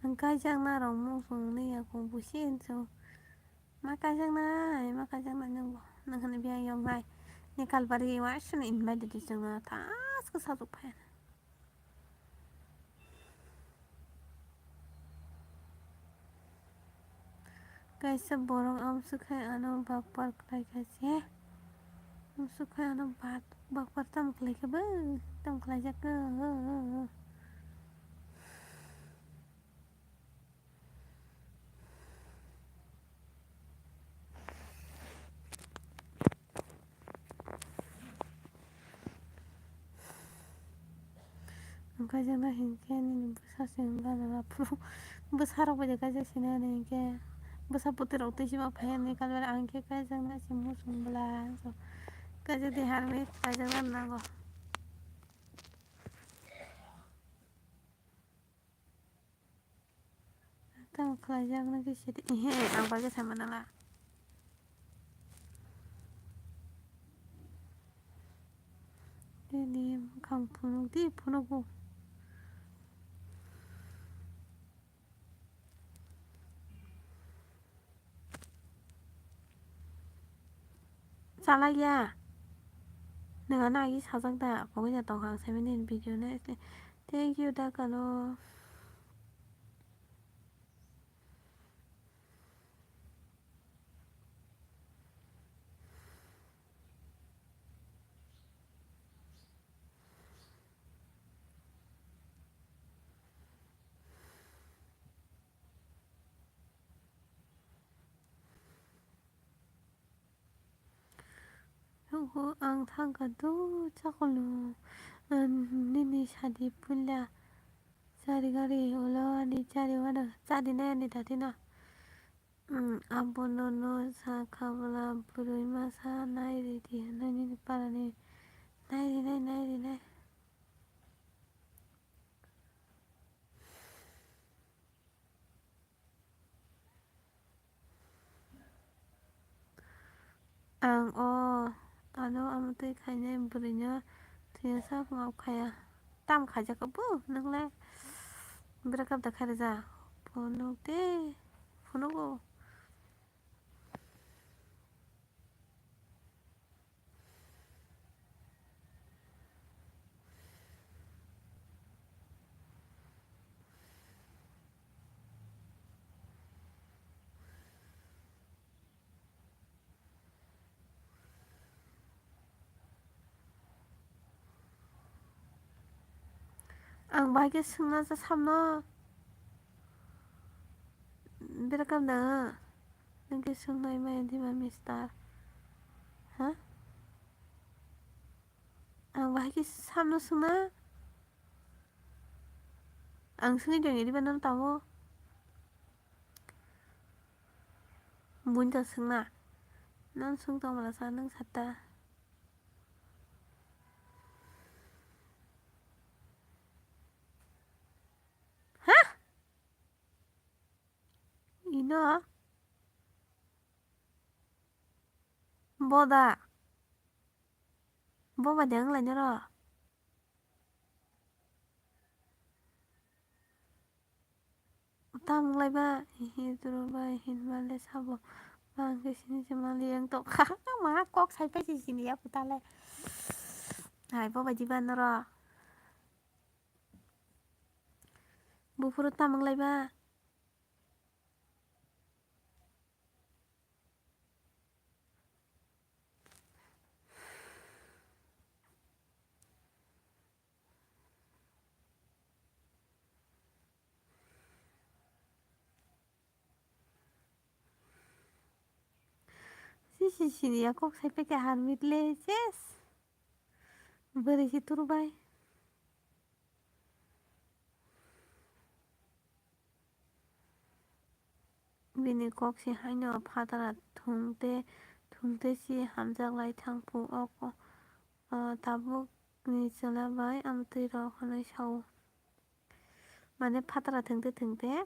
Ang kaijakna rok muchung nui ya kung busi hinsu. Ma kaijaknai, ma kaijaknai nwng bo. Nwng hwnwi biyang yong hai. Ni kalbari wa sini invite di chwngno tas khe sajwk phai. Kaisa borok amswk khai ano bakpar khlai kha se. Amswk khai ano bak-, bakpar tamo khlai kha bo, tamo khlaijak kha. Ang kaijakna hinkhe nini bwsa se wngla nang aphuru bwsarok bai de kaijak sina hwnwi hinkhe bwsa phuti rok twi sima phai hwnwi kalbari ang khe kaijakna se muchung bwla so kaijak de harwi kaijakna nango. Tamo khlaijak nw khe sidi. Ehe, ang bagwi sai manala. Tini mwkhang phunuk di, phunuk bo. Chalaiya. Nwng ano agi sajak da? Pogwi da tongkha ang seventeen video no. Thank you da kalo. Ang thangkha do chakolo, nini sadi puila chari gari ulo ani chari wano chadi nai ani dadino. Abono no sakha bwla bwrwi masa nai ridi hinwi nini parani nai rinai nai rinai. Ang o ano amtwi khainai bwrwino thwiya sak ngao khaya. Tam khaijak bo nwngle breakup da khairija. Phunuk de phunugo. Ang bahai khe swngna cha samno. Berakam da. Nwng khe swngnai maya diba mister? Ha? Ang bahai khe samno swngna? Ang swngwi tongya diba nono tamo? Buini to swngna. Nono swng tongmala sa nwng sata. Ha? Ino? Boda. Boba de wng lai noro. Tam wng lai ba, hi duro ba, hin male sabo. Ba hwnkhe sini se mali yang tokha. Ma kok sai pai si sini ya puta le. Hai boba diba noro. Buphuru tam wng lai ba. Si si sini ya kok sai peke harmit le ses. Bwrwi si turu bai. Bini kok si haino phatara thung te, thung te si hamjak lai thang phu. O ko, o tabuk ni chwla bai amtwi rok hwnwi sao. Mane phatara thung te, thung te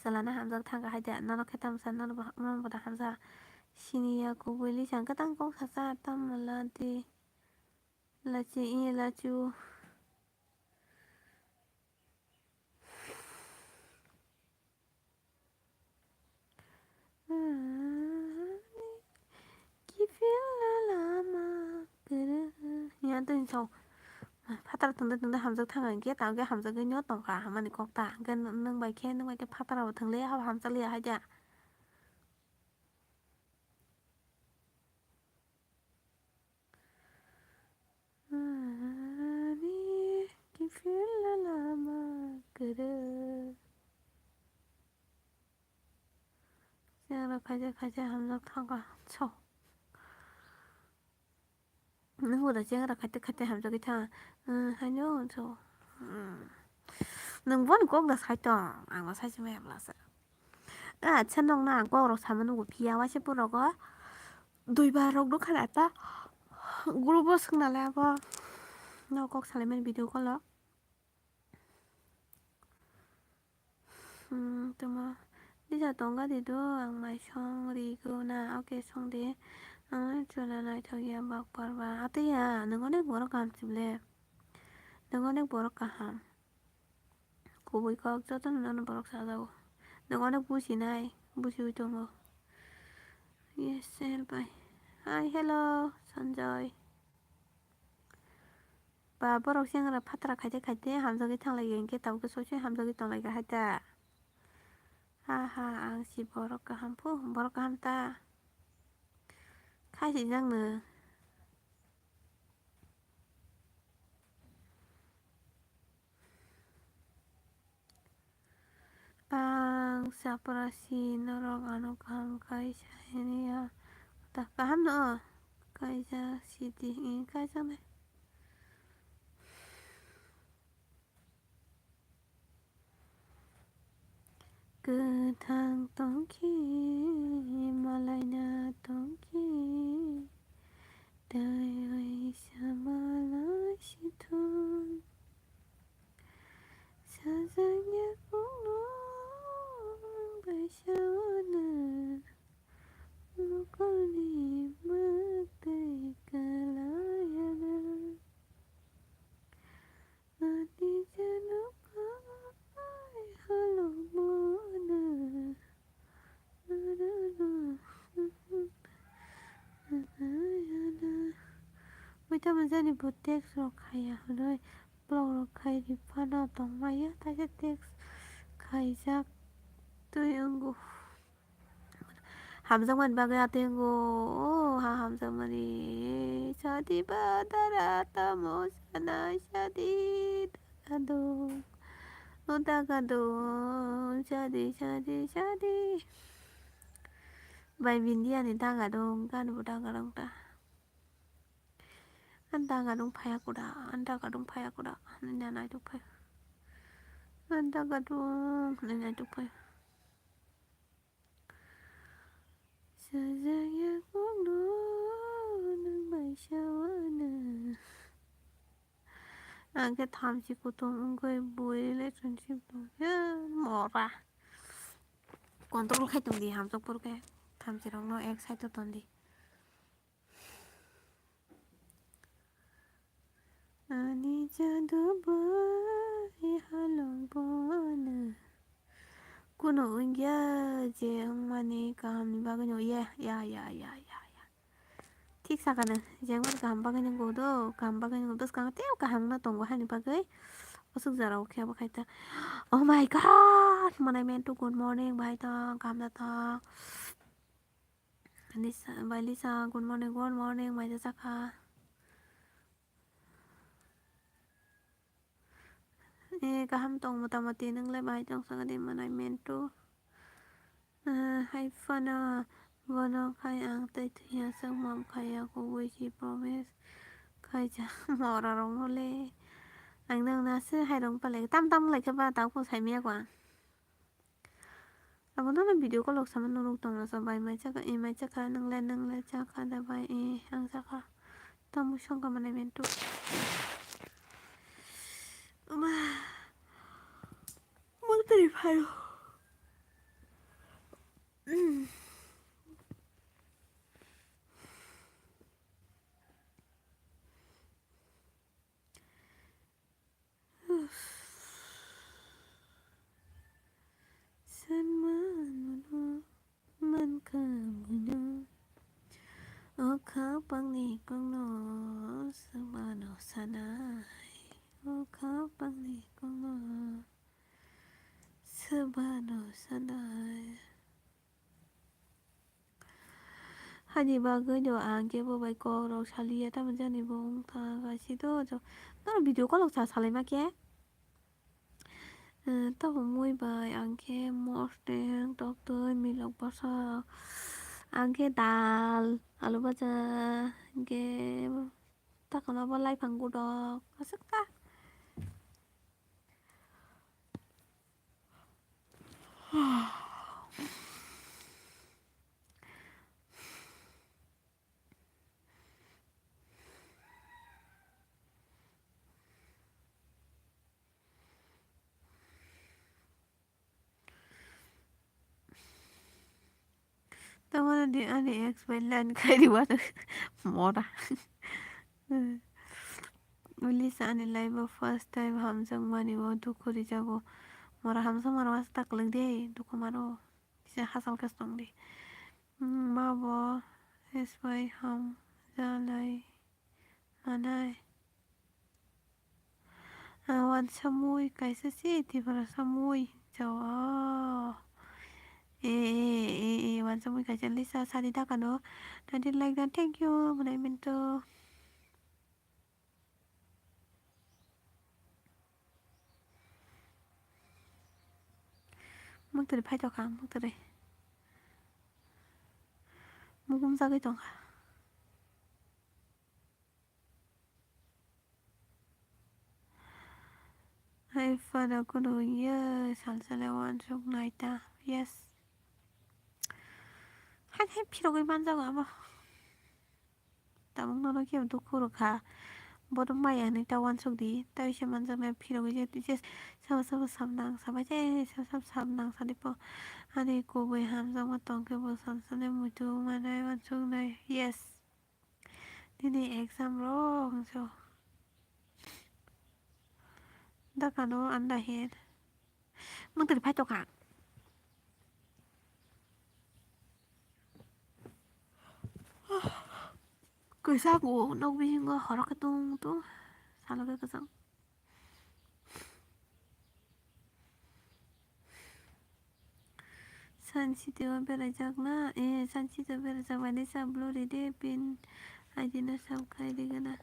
chwla no hamjak thang kha hai da. Norok khe tamo sa, norok bo, norok bo da hamjak. Sini ya kubui lisa ang kwtang kok sacha tamo la di. Lachi i lachu. Kiphil la lama kwrwi. Yan twi sao. Phataro tongde tongde hamjak thang hwnkhe, tamo khe hamjagwi no tongkha hamani kok ta. Hwnkhe nwng bai khe, nwng bai khe phataro bo thwng liya, habo hamjak liya hai da. Ani kiphil la lama kwrwi. Chengra khaija khaija hamjak thangkha so. Nwng bo da chengra khaite khaite hamjagwi thang, haino so. Nwng boni kok da sai tong, ang bo sai se maya bwlasa. Acha nokna ang kok rok sama nugo phiya waisa phurogo. Duibar rok nukha da ta. Group o swngna le abo. No kok salaimani video call o. Hmm, tamo. Disa tongga di do ang mai song ri go na. Okay, song di. Ang chwla naithok ya bak par ba. Ate ya, nwng onek borok kaham chible. Nwng onek borok kaham. Kubui kok jotono nono borok sajago. Nwng onek businai, busiwi tongo. Yes, sir, bye. Hi, hello, Sanjoy. Ba, borok chengra phatara khaite khaite hamjagwi thanglaiya, hinkhe tabukhe soi soi hamjagwi tonglaikha hai ta. Ha, ha, ang si borok kaham phu, borok kaham ta. Khaisijak no. Ang chaprasi norok ano kaham khai saini ya. Ta kaham no. Kaijak sidi, eh, kaijaknai. Kwthang tongkhe, malaina tongkhe, tei waisa malai sithung. Sajak yakungno nwng bai sawana, nokolni mwktwi kwlayana. Ani jano pai halongmona. Ui tamo jani bo text rok khaiya hwnwi block rok khai ri phano tongmaya, taisa text khaijak twi wngo. Hamjakmani bagwi atengo, o ha hamjakmani. Sadi ba dara tamo sana sadi dagadung. O dagadung, sadi, sadi, sadi. Bai Bindia ni dagadung, gani bo dagadung ta. An dagadung phaya kuda, an dagadung phaya kuda. Nini anai tuk phaya. An dagadung, nini anai tuk phaya. Sajak yakungno nwng bai sawana. Ang khe thamchi kutung wngwi bui relationship tongkhe mora. Control khai tongdi hamjak phuru khe thamchi rokno ek side o tondi. Ani jadu bai halong bono. Kuno wngya je wngmani kahamni bagwino, ya, ya, ya. Thik sakano, je wngmani kaham bagwino wngkha do, kaham bagwino wngkha, bwskango teibo kaham wngna tongo haini bagwi. Aswk jora o khe abo khai ta. Oh my God! Manai mentu, good morning, bai tong, kaham da tong. Lisa, bai Lisa, good morning, good morning, mai da chakha. Eh, kaham tong mota moti, nwng le bai tong saka di manai mentu. Eh, hai phano bono khai ang tei thwiya chwng mam khaiya kubui si promise khaijak mora rok no le. Ang nwng na se hai rong palai tam tam lai khe ba tang phung sai miya ko ang. Abo nono video call rok sama norok tong rasa bai mai chakha, eh, mai chakha, nwng le, nwng le chakha da bai, eh, ang chakha. Tamo songkha manai mentu. Ma. Mantri phaio. Sanmano mankha buino. O khapangni kokno swbano sanai. O khapangni kokno swbano sanai. Hani bagwi no ang khe bo bai kok rok saliya, tamo jani bo wng thang kaisa to. Norok video call rok sa salai ma khe? Eh, tamo mui bai ang khe mosdeng, toktwi, milok bwsa, ang khe dal, alu bhaja, hinkhe takano bo laiphang gudok aswk ta. Tamoni di ani ex bai line khai di wano mora. Ulisa ani life o first time hamjakmani o dukhu rijago. Mora hamjakmani wansuk ta kwlwng de dukhu mano. Kisa hachal khe tong di. Ma bo S Y ham jalai manai. Wansa mui kaisa se Tiprasa mui jao. E, e, e, e, wansa mui kaisa lisa sadi dakano. Tadi like dan thank you, manai mento. Muktwrwi phaitokha, muktwrwi. Mukum jagwi tongkha. Nai phano kuno ye salsale wansuk naita. Yes. Hai hai phirogwi manjago abo. Tabuk nono khe dukhu rwkha. Bono maya hinwi ta wansuk di. Ta ise manjaknai phirogwi je twi je sabo sabo samnang sabai je sabo sabo samnang sadi po. Ani kubui hamjakma tongkhe bo salsale muitu manai wansuknai. Yes. Nini exam rok hwnso. Dakano anda hen. Mantri phai tokha. Kwchak o nok bisingo horok khe tung tung. Salo khe kwchang. Sansiti o berajak na? Eh, Sansiti o berajak bai nai sa blue ride pin. Aidi no sam khai rigana.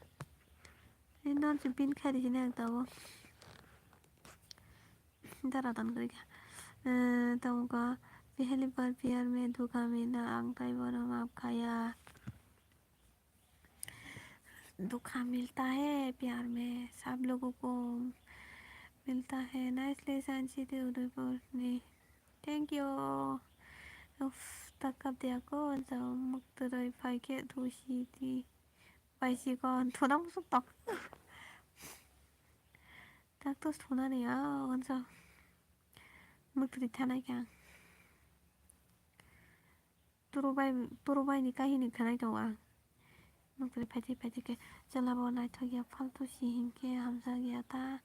Eh, non se pin khai rigana ang tabo. Dara dan kari ka. Eh, tamo ka. Pehli bar pyar mein dhoka mila, ang tai bono maaf khaya. Dhoka milta hai pyar mein, sab logo ko milta hai. Nicely, Sansiti Udaipur ni. Thank you. Uff, takap dia ko, jao mukturoi phai khe thusi di. Pai si ko, thuna musuk tok. Tak to thuna ni, ah, wansa. Mukturi thanai kha. Turu bai, turu bai ni kahini khanai tongo ang. Mukturi phaidi phaidi khe chwla bo naithok ya, faltu si hinkhe hamjak ya ta.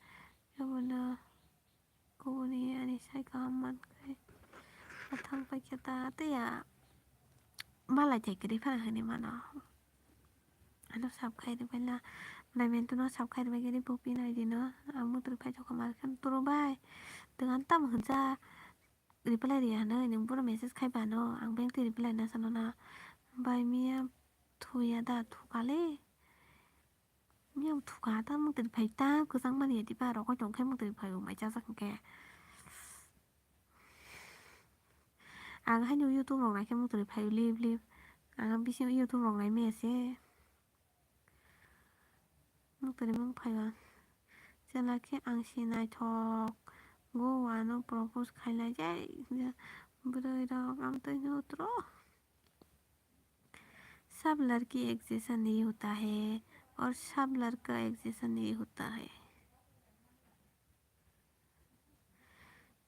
Obono kubuni ani sai kaham mankhe. Athang paikhe ta tei ya. Malai thai kwrwi phano hinwi mano. Ano sab khai rwbaila, naimentwno sab khai rwbaikhe rw buphinaidino, ang mukturi phaitokha mankhe turu bai. Twkang tamo hwnjak reply riya hinwi nwng bono message khai bano, ang bengtwi reply na sano na. Bai miya thuya da thukale. Miya thuka ta mukturi phai ta kwchang mani diba rokoi tongkhe mukturi phai bo mai chajak hwnkhe. Ang haino YouTube rok naikhe mukturi phaio lip lip. Ang bising YouTube rok nai maya se. Mukturi mung phaio. Chwla khe ang si naithok go ano propose khailai jai. Bwrwi rok amtwino utro. सब लड़की एक जैसा नहीं होता है और सब लड़का एक जैसा नहीं होता है।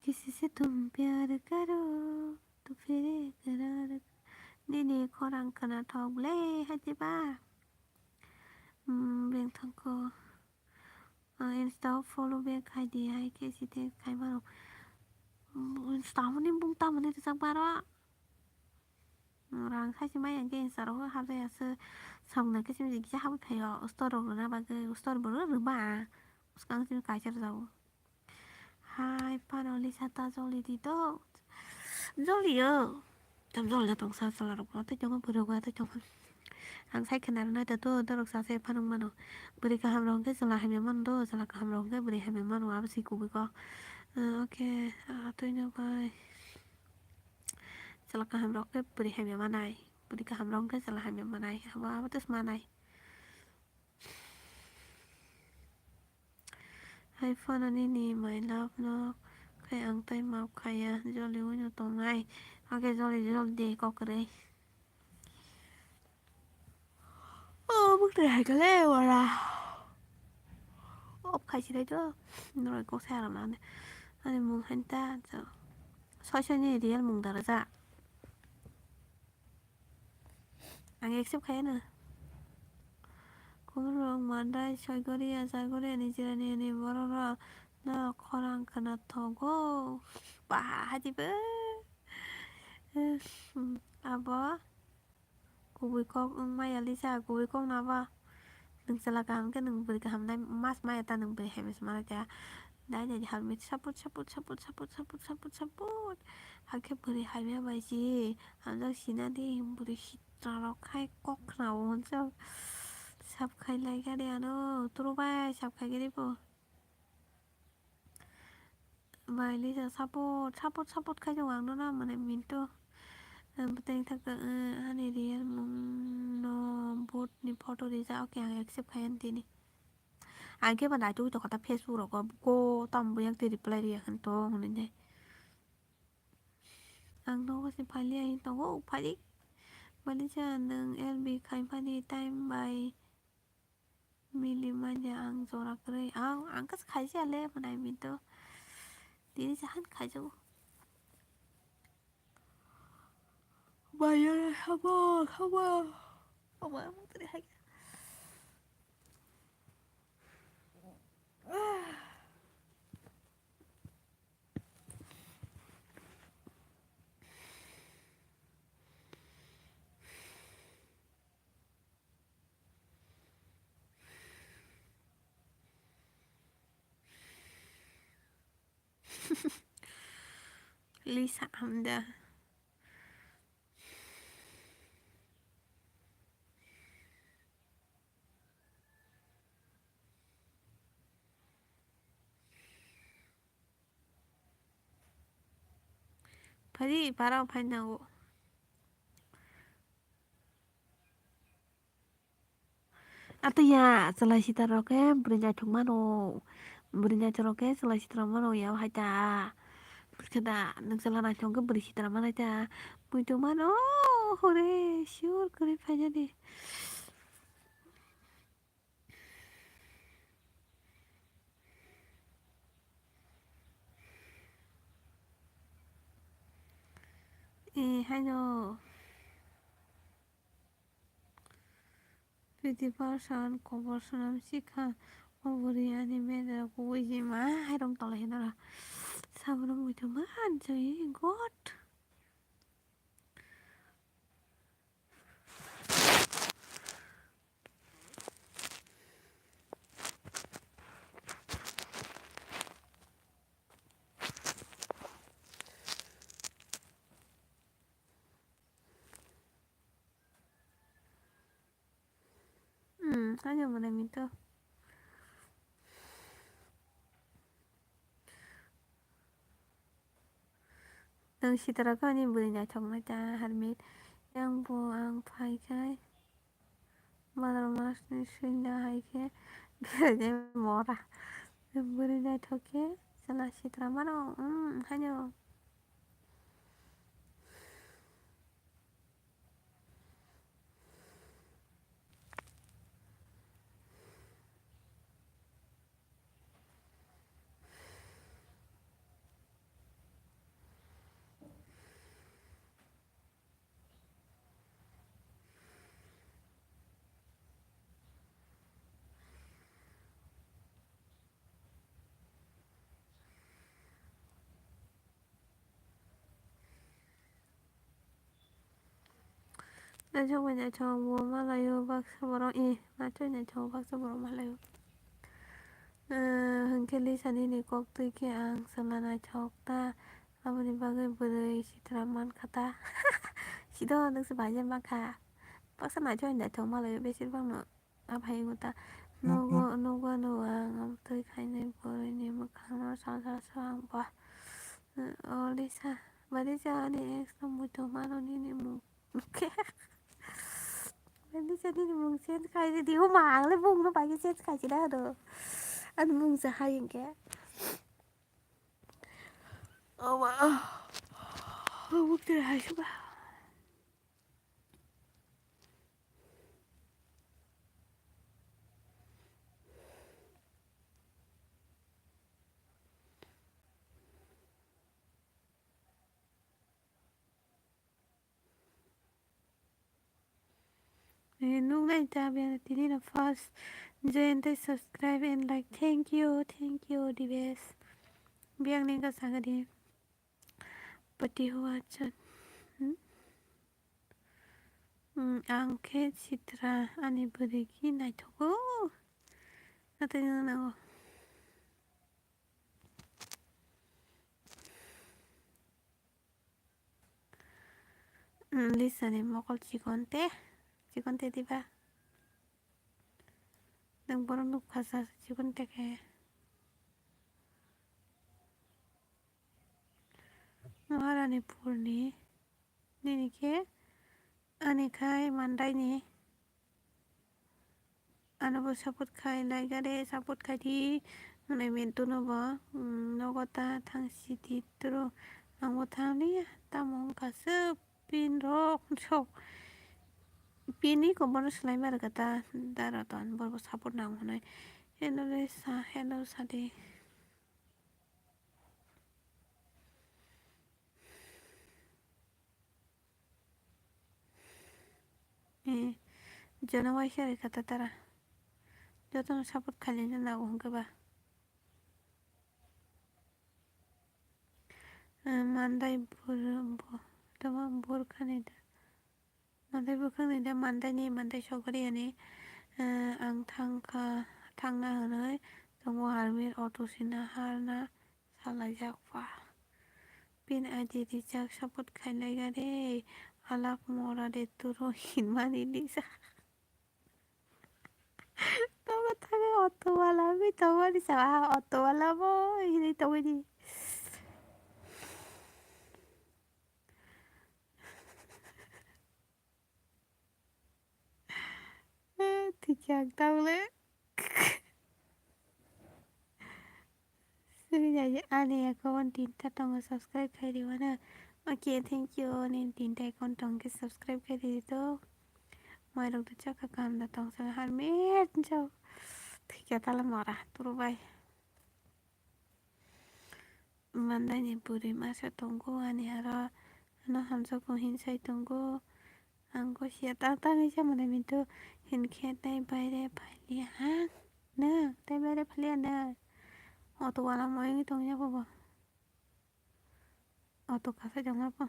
किसी से तुम प्यार करो तो फिर इकरार कर-, nini khorang khwnathok ble hai diba? Hmm, bengthangko, ah, Insta o follow back khai di hai khe si text khai mano. Hmm, Insta o ni bung tamoni rijak baro. Rang saisi maya hwnkhe Insta rogo habjaya se samung naikhe simi kisa habwi phaio story rok rwna bagwi, story bo rw rwma swkang simi kaisa rwjago. Hai phano Lisa ta joli di do. Joli o. Tam joli na tong sa chwla rok bo tei tongo bwrwi rok bo tei tongo. Ang sai khwna rwna ta do dorok sa se phano mano. Bwrwi kaham rok hwnkhe chwla hamya mano do, chwla kaham rok hwnkhe bwrwi hamya mano abo si kubui kok. Ah, okay, ah, twino bai. Chwla kaham rok khe bwrwi hamya manai. Bwrwi kaham rok khe chwla hamya manai. Abo, abo tei manai. Hai phano nini my love no khai ang tei maaf khaiya. Joli wngno tongnai. Oke, joli, joli de kok kwrwi. Oh, bwktai hai kale wara. Off khai sinai to. Norok kok sai rwna ani. Ani mung han ta, so. Soi soi ni real mung dara ja. Ang accept khai na. Kumrok mandai soi goria, soi goria ni jirani ni borok rok no khorang khwna thogo. Ba, hadi ba. Abo. Kubui kok wng maya Lisa, kubui kok no abo. Nwng chwla kaham khe nwng bwrwi kaham nai mas maya ta, nwng bwrwi hamya se manai ta. Dai dai di hamya support, support, support. Hakhe bwrwi hamya bai si hamjak sina di bwrwi sitra rok khai kok khna o hwnjak. Sab khai lai gari ano turu bai sab khai gari bo. Bai Lisa support, support, support khai tongo ang nono, mane minto. Bwtang thak, eh, ani real mung no bot ni photo rijak, okay, ang accept khai ani tini. Ang khe ba naituk tongkha ta Facebook rogo, ko tamo buyak twi reply riya khe tong hwnwi nai. Ang nogo se phalia hin tongo, phadi. Mani cha nwng L B khai phani time bai mili manya ang jora kwrwi. Ang, ang khe khaijaya le, mwnai min to. Tini jahan khaijago. Bayar haba, haba. Haba, haba, tadi hai. Lisa Amda. Phadi parao phaina o. Ataya, chwlai sitra rok khe bwrwi naithok mano. Bwrwi naithok rok khe chwlai sitra mano ya hai ta. Bwrwi khe da, nwng chwla naithok khe bwrwi sitra manai ta. Muitu mano, hore, sure kwrwi phainani. Eh, haino. Fifty percent kobor swnam sikha. O bwrwi ani meda kubui jima hairom tolai hinara. Sabono muitu man jai God. Hmm, ano mana minto. Nwng sitra khe ani bwrwi naithok nai ta harmit. Yang bo ang phai khai. Bhadra masni swngda hai khe berainai mora. Bwrwi naithok khe chwla sitra mano, hmm, haino. Naithok bai naithok bo malaio baksa borok, eh, naithok naithok baksa borok malaio. Eh, hwnkhe Lisa nini kok twi khe ang chwla naithok ta, aboni bagwi bwrwi sitra mankha ta. Sido nwngse bahaikhe mankha. Baksa naithok naithok malaio besir bangno. Aphai wngkha ta, nogo, nogo ano ang amtwi khainai bwrwini mwkhangno sajak swk ang ba. O Lisa, bari cha ani ex no muitu mano nini mung khe. Bari cha nini mung change khai di, o ma ang le bung no bai change khai si da do. Ani mung cha hai hwnkhe. O ma. O buk te hai si ba. Eh, nuknai ta biyang tini no first join tei subscribe and like. Thank you, thank you, the best. Biyang ni ka sagadi. Pati hua chan. Hmm? Hmm, ang khe sitra ani bwrwi ki naithogo. Natai nang nango. Hmm, Lisa ni mokol chikon te, chikon te diba? Nang bono nukha sa chikon te khe. Maharani purni nini khe ani khai mandaini. Ano bo support khai lai gare, support khai di. Hwnwi Mintu no bo, mm, nogo ta thang si di tro. Ang bo thang liya, tamo wngkha swk pin rok so. Pin ni kobo no swlai ma rwkha ta, da Ratan bo bo support nang hwnwi. Hello le sa, hello sa di. Eh, jono waisa rwkha ta tara. Jotono support khailina nango hwnkhe ba. Eh, mandai bur-, bu-, tamo burkhani da. Mandai bwkhakni da mandaini mandai sogriani, eh, ang thangkha, thangna hwnwi tongo army auto sina harna salaijak pa. Pin I D rijak support khailai gare alak mora de turo hinmani nisa. Tongo thangwi auto wala wngwi tongmani sa auto wala bo hinwi tongwi di. Thikya ang tamo le. Sini jaji ani account tinta tongo subscribe khai di mano. Okay, thank you. Ani tinta account tong khe subscribe khai di to. Moi rok to chakha kaham da tong sa har met jao. Thikya tala mora turu bai. Mandaini bwrwi masa tongo ani aro ano hamjakgo hinsai tongo. Ang kosiya ta tangwi chamani mintu hinkhe tei baire phailiya ha na tei baire phailiya na. Auto wala moyongwi tongya bobo. Auto kasai tongma bo.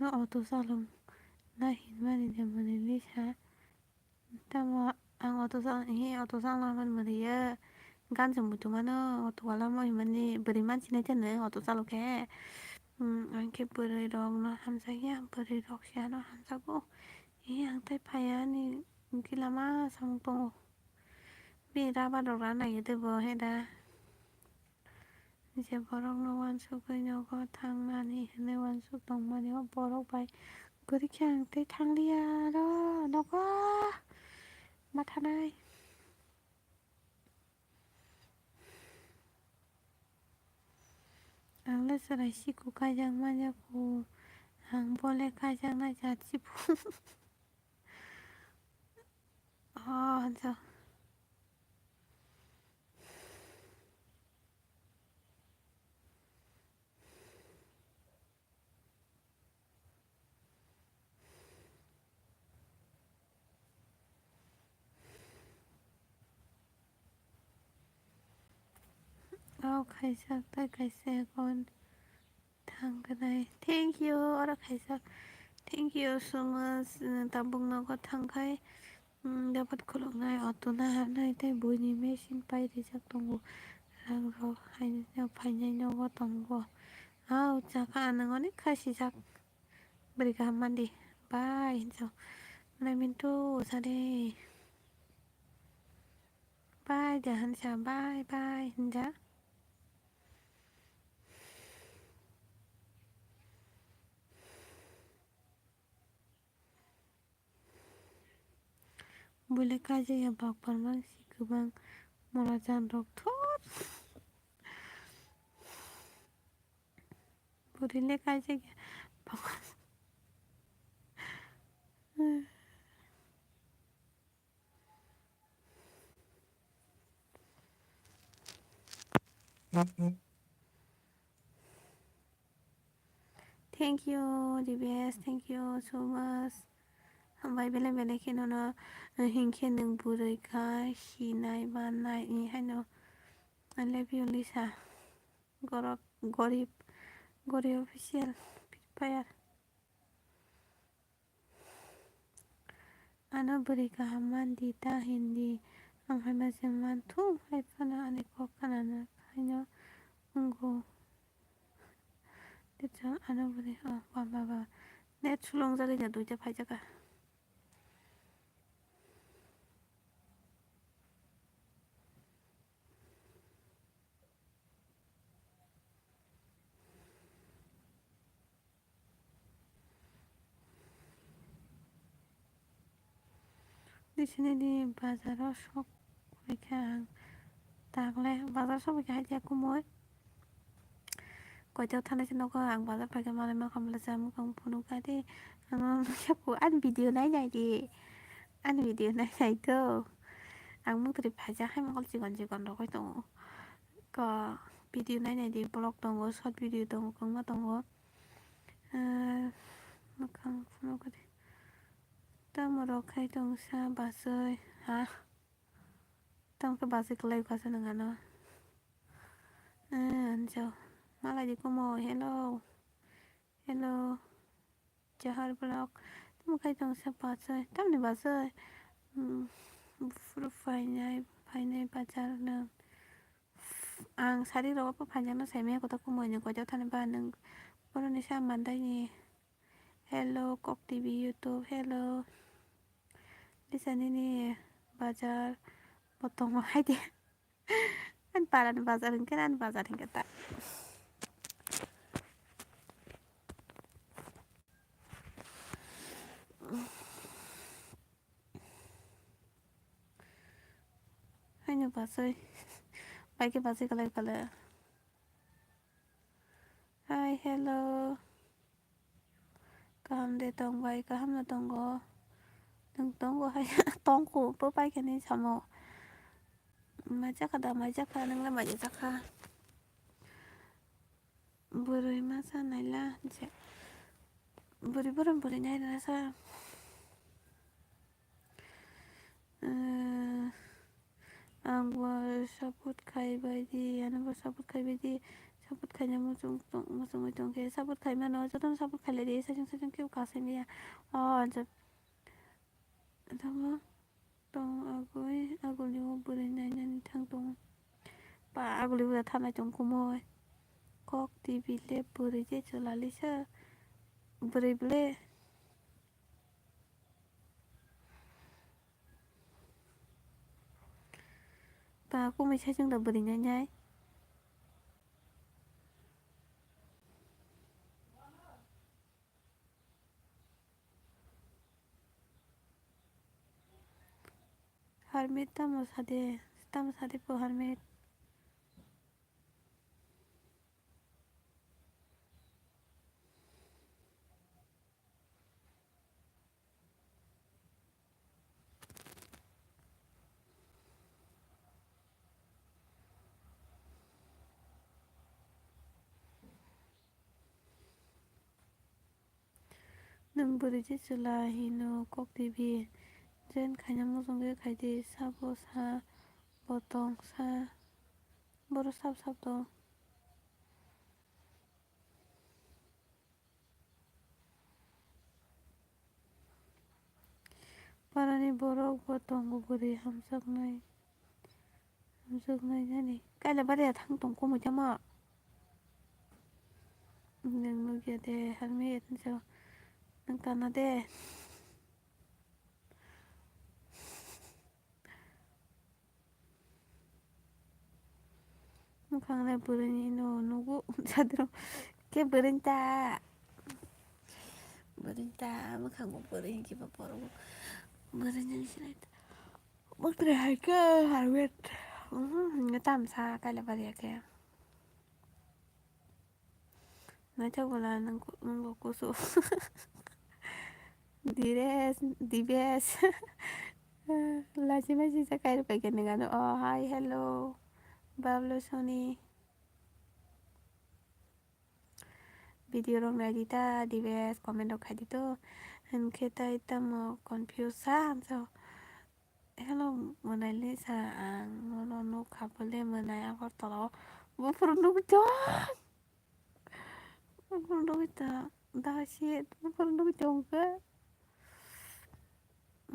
Auto chalok na hinmani de mani lisa. Tamo ang auto chal-, he auto chalokna man mani ya. Gan se muitu mano auto wala mo hinmani bwrwi mansi nai teno auto chalok khe. Hmm, ang khe bwrwi rok no hamjakya, bwrwi rok se ano hamjago. He ang tai phaiya ani hwnkhe lama samung tongo. Bini rubber rok rana nai de bo he da. Je borokno uansugwi nogo thangnani hwnwi uansuk tongmani o borok bai kwrwi khe ang tei thangliya aro nogo ma thanai. Ang le chwrai siku kaijak manjaku, ang bo le kaijaknai jat sibu. Oh, hansa. Oh, kaisa tei kaisa account thangkhe nai. Thank you, oro kaisa. Thank you so much. Tabuk nogo thangkhai. Hmm, dapat khuluknai auto na hapnai tei buini machine pai rijak tongo. Rang rok haino phainai nogo tongo. Au chakha anw onek kha sijak. Bwrwi kaham mandi. Bye hinjo. Mwnai mintu sa de. Bye da hinsa. Bye bye hinja. Bwle kaijak ya bak parman si kwbang mora jan rok thor. Bwrwi le kaijak ya bak. Thank you, D B S. Thank you so much. Hambai belai belai khe nono, eh, hinkhe nwng bwrwi kha, hinai mannai, i haino. I love you, Lisa. Gorok, gorib, gorib official, Free Fire. Ano bwrwi kaham mandi ta hindi, ang hai ma se manthu, hai phano ani kok khnana haino wngo. Teacher ano bwrwi, oh, ba, ba, ba. Net sulung jagwi na duita phai jaka. Disini di bazaro sok phaikha ang. Takle bazar sok phaikha hai diya kumui. Koito thanai se nogo ang bazar phaikha malai ma khamle cha mukang phunuk kha di. Ang nukya ku ani video nai nai di. Ani video nai nai do. Ang mukri phaijak hai mokol chikon chikon rogoi tongo. Ko video nai nai di, vlog tongo, short video tongo, kwbangma tongo. Ah, mukang phunuk kha di. Tamo rok khai tong sa basoi, ha? Tamo khe basoi kwlai kha sa nang ano. Eh, anjo. Malai di kumo, hello. Hello. Johar vlog. Tamo khai tong sa basoi. Tamni basoi. Hmm, buphuru phainai, phainai bazar nang. Ang sari rogo phainai no saimaya kotor kumo ni kotor thani ba nang. Boroni sa mandai ni. Hello, Kok T V YouTube, hello. Lisa nini bazar bo tongo hai de. Ani para ni bazar hinkhe ani bazar hinkhe ta. Haino basoi. Bai khe basoi kwlai kwlai. Hi, hello. Kaham de tong bai, kaham no tongo. Nwng tongo hai, tongkho, bo pai khe ni samo. Mai jakha da, mai jakha, nwng le mai jakha. Bwrwi masa naila, je. Bwrwi borom bwrwi nairasa. Eh, ang bo support khai bai di, ano bo support khai bai di, support khaina muchung tong, muchungwi tong khe, support khai mano, jotono support khai lai di, sajung sajung kebo kasai maya. O, jab-, tamo tong agoi, aguli o bwrwi nainani thang tongo. Pa, aguli bo thanai tong kumui. Kok T V le bwrwi je chwla lisa, bwrwi ble. Pa kumui saichung da bwrwi nai nai. Harmit tamo sade, tamo sade po Harmit. Nwng bwrwi je chwla hino Kok T V join khaina muchungwi khaidi, sabo sa, bo tong sa, boro sab sab tong. Parani borok bo tongo bwrwi hamjaknai. Hamjaknai jani. Kaila bari ya thang tong kumui tamo. Nwng nukya de, harmi ya tong sa. Nwng kana de. Mwkhang le bwrwini no nugo, sadro khe bwrwini ta, bwrwini ta, mwkhang bo bwrwi hinkhe bo borok bo bwrwini sinai ta. Mwkhang hai khe harwet, mhm, tamsa kaila bari ya khe. Naithok bwla nwng ku-, nwng bo kusu. Dires, Dibes. Lachi machi sa kairo paikhe nengano. Oh, hi, hello. Bablo Soni. Video rok naidi ta, Dibes, comment rok khaidi to. Hinkhe tai tamo confuse sa, hamsa. Hello, mwnai Lisa, ang nono nukha bole mwnai Agartala o. Buphuru nugwi tong. Buphuru nugwi tong. Dawa shit, buphuru nugwi tong khe.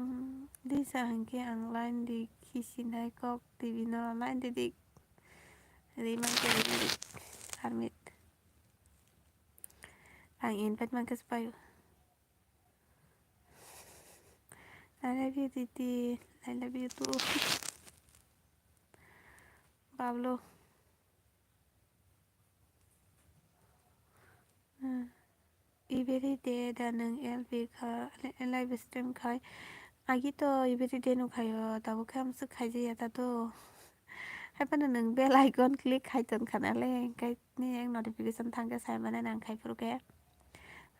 Mm, Lisa hinkhe ang line di khisinai Kok T V no line di dik. Ri mankhe ri dik. Harmit. Ang invite mankhe se paio. I love you, Didi. I love you too. Pablo. Hmm. Iberi de da nwng L B kha, live stream khai. Agi to everyday nukhaio, tabuk khe amswk khaijaya ta do. Haiphano nwng bell icon click khai ton khana le, hwnkhe ni yang notification thangkhe sai mane nang khai phuru khe.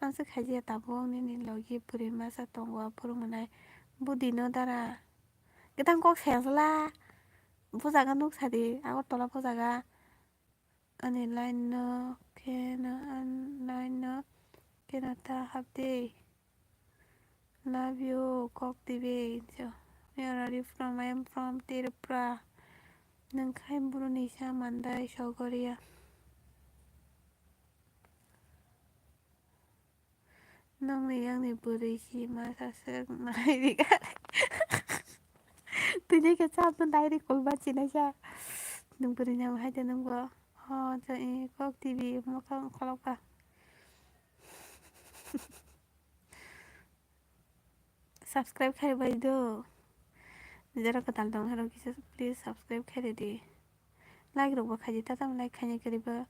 Amswk khaijaya tabuk nini logi bwrwi masa tongo aphuru mwnai. Budi no dara. Kwthang kok sensla. Bo jaga nuk sadi, Agartala bo jaga. Ani line no khe no, an line no khe no ta hapdi. Love you, kok dibi. So, where are you from? I am from Tripura. Nwng khai buru ni sa mandai Sogoria. Nokni yakni bwrwi si masa swk nai rikha. Tini khe chapno dai ri kulba chinai sa. Nwng bwrwi nang hai de nwng bo. Ho, cha, i, kok T V mwkhang kholok kha. Subscribe khai bai do. Jara kwtal tong hero kisa please subscribe khai di. Like rok bo khai di, ta tamo like khaina kwrwi ba.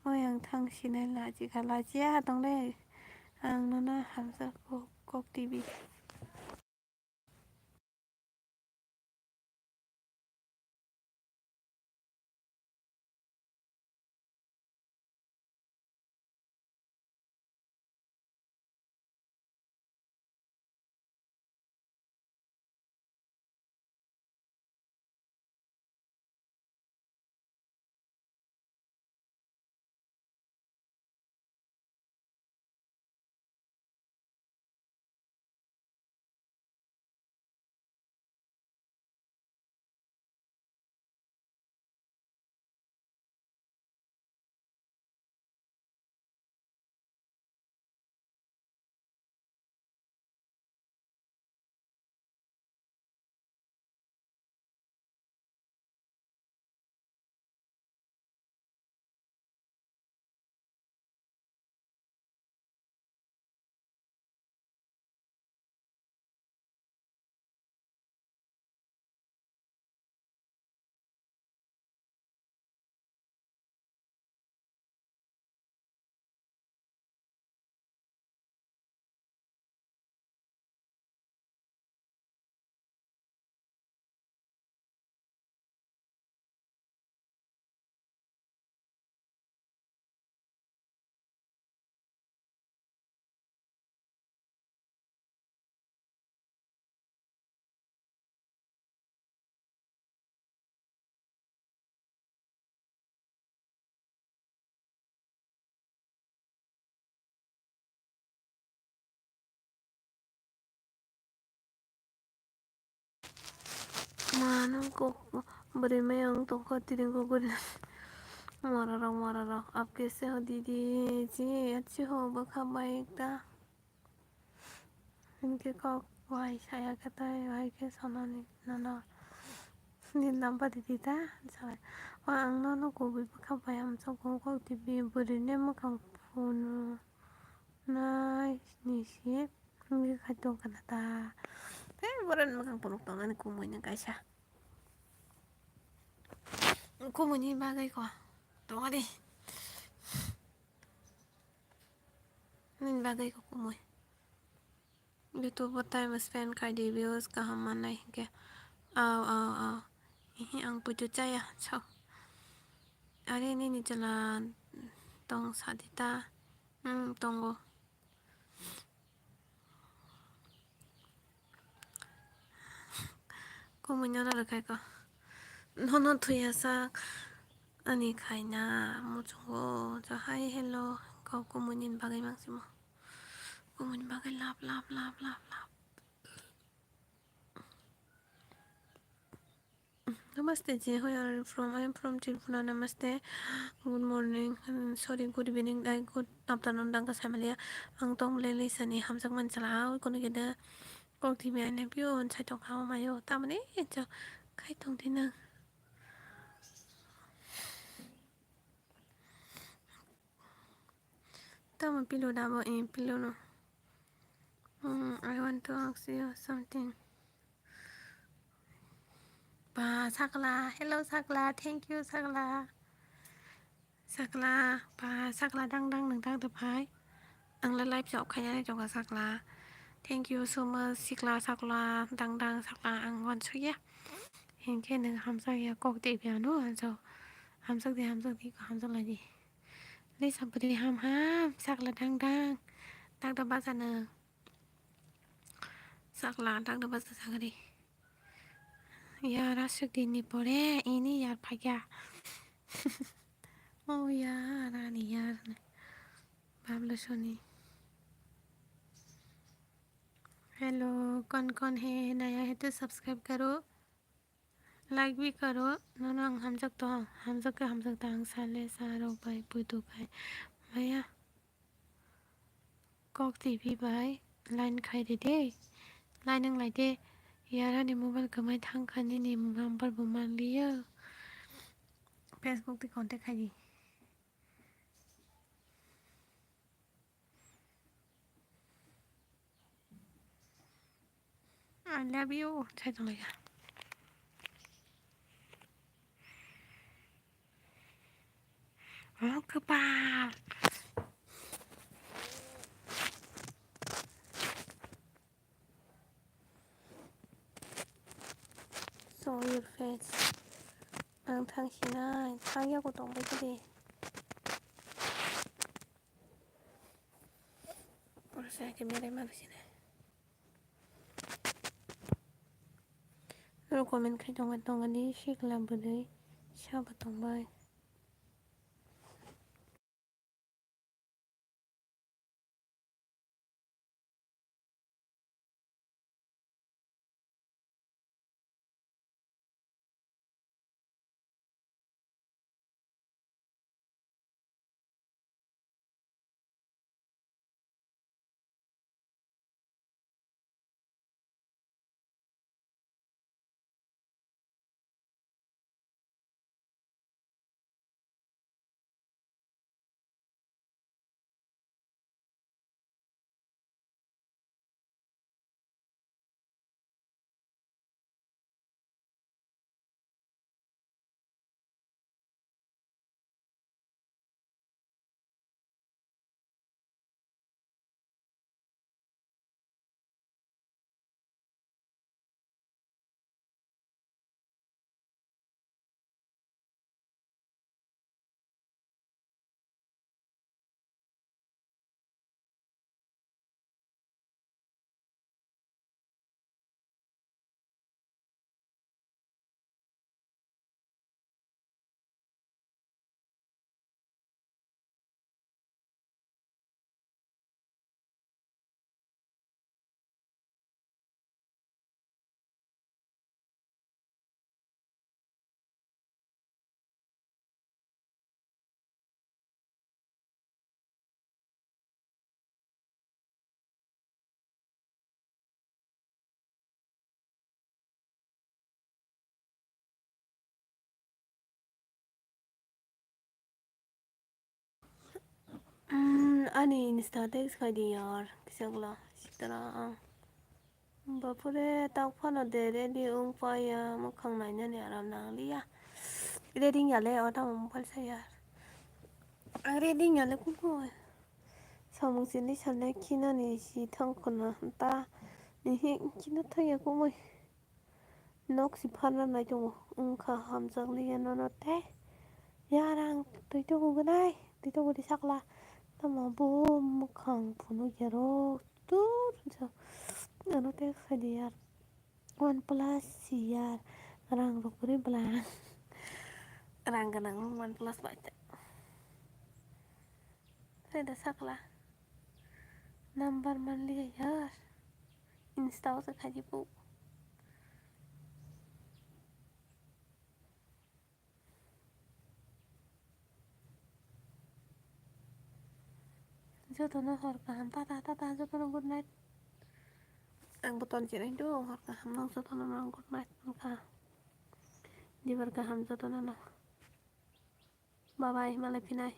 Oi ang thang sinai lachi kha, lachi ya tong le. Ang nono hamjak kok, kok T V. Mano kok bwrwi mayung tongkha tini kok bwrwi. Mora rok, mora rok, apke se ho didi, ji, achi ho bwkha bai ekta. Hinkhe kok wai saya khe tai wai khe sanani nono. Ni lamba didi ta, sabai. Wa ang nono kubui bwkha bai amsa kok kok tv bwrwi ne mwkhang phunuknai ni si. Wngwi khai tongkha na ta. Tei borok ni mwkhang phunuk tongnani kumui ni kaisa. Kumui ni bagwi kho. Tongo di. Nini bagwi kho kumui. YouTube o time spend khai di views kaham mannai hinkhe. Aw, aw, aw. Ihi ang puitu chaya. Chao. Are nini chwla tong sadi ta. Hmm, tongo. Kumui no rwkhaikho. Nono thuya sak ani khaina muchungo. Jahai hello. Kok kumui nini bagwi mangsimo. Kumui ni bagwi love, love, love, love, love. Namaste ji, where are you from? I am from Tripura. Namaste. Good morning. Mm, sorry, good evening. Ai, good afternoon. Dangka saimaliya. Ang tong belai lei sani hamjak mani chala. Au, kono keda kok tv aina pio on sai tong kha mayo. Tamani jo khai tong di nang. Tamo pilo dabo, eh, pilo no. Hmm, I want to ask you something. Ba, sakla, hello sakla, thank you sakla. Sakla, ba, sakla dang dang nang dang de phai. Ang la live sa khaina ni tongka sakla. Thank you so much, sikla sakla dang dang sakla ang wansukya. Hinkhe nwng hamjakya kok twi phiya no, so hamjak di, hamjak di, hamjak lai di. Lisa bwrwi ham ham sakla dang dang. Dakda bacha nwng. Sakla dakda bacha sagri. Yar aswk dinni pore ini yar phagya. Oh yar, ani yar. Babla Soni. Hello, कौन कौन है नया है तो सब्सक्राइब करो, लाइक भी करो। Nono ang hamjak to, hamjak khe hamjak ta ang sale sa rok bai puitu khai. Maya. Kok T V bai line khai ridi. Line wng lai de. Yar ani mobile kwmai thang kha, nini number bo man liya. Facebook twi contact khai di. I love you. Sai tong lai ya. Oh, kwpal. Show your face. Ang thang sinai, thang yago tong bai khe de. Oro se khe berai mano sinai. Oro comment khai tong bai tong ani sikla bwrwi sabo tong bai. Hmm, ani Insta text khai di yar, kisakla, sitra. Bapure, tak phano de ready wng paya, mwkhang nainani aram nangliya. Ready ya le, o tamo mobile sa yar. Ang ready ya le, kumo. Samung sini sanai khinani si thang khona ta. Nihi kino thaya kumui. Nok si pharna nai tongo. Wngkha hamjakliya nono tei. Yarang twi tongo gwnai. Twi tongo di sakla. Tamo bo mwkhang phunukya rok. Dur sa. Ano tei khaidi yar. One plus si yar. Rang rok kwrwi bwla. Rang gwnang OnePlus bai ta. Sai da sakla. Number manliya yar. Insta o se khaidi bo. Jotono hor kaham, tata, tata, jotono good night. Ang bo ton chinai do, hor kaham nang jotono nang good night wngkha. Dibar kaham jotono no. Bye bye, malai phinai.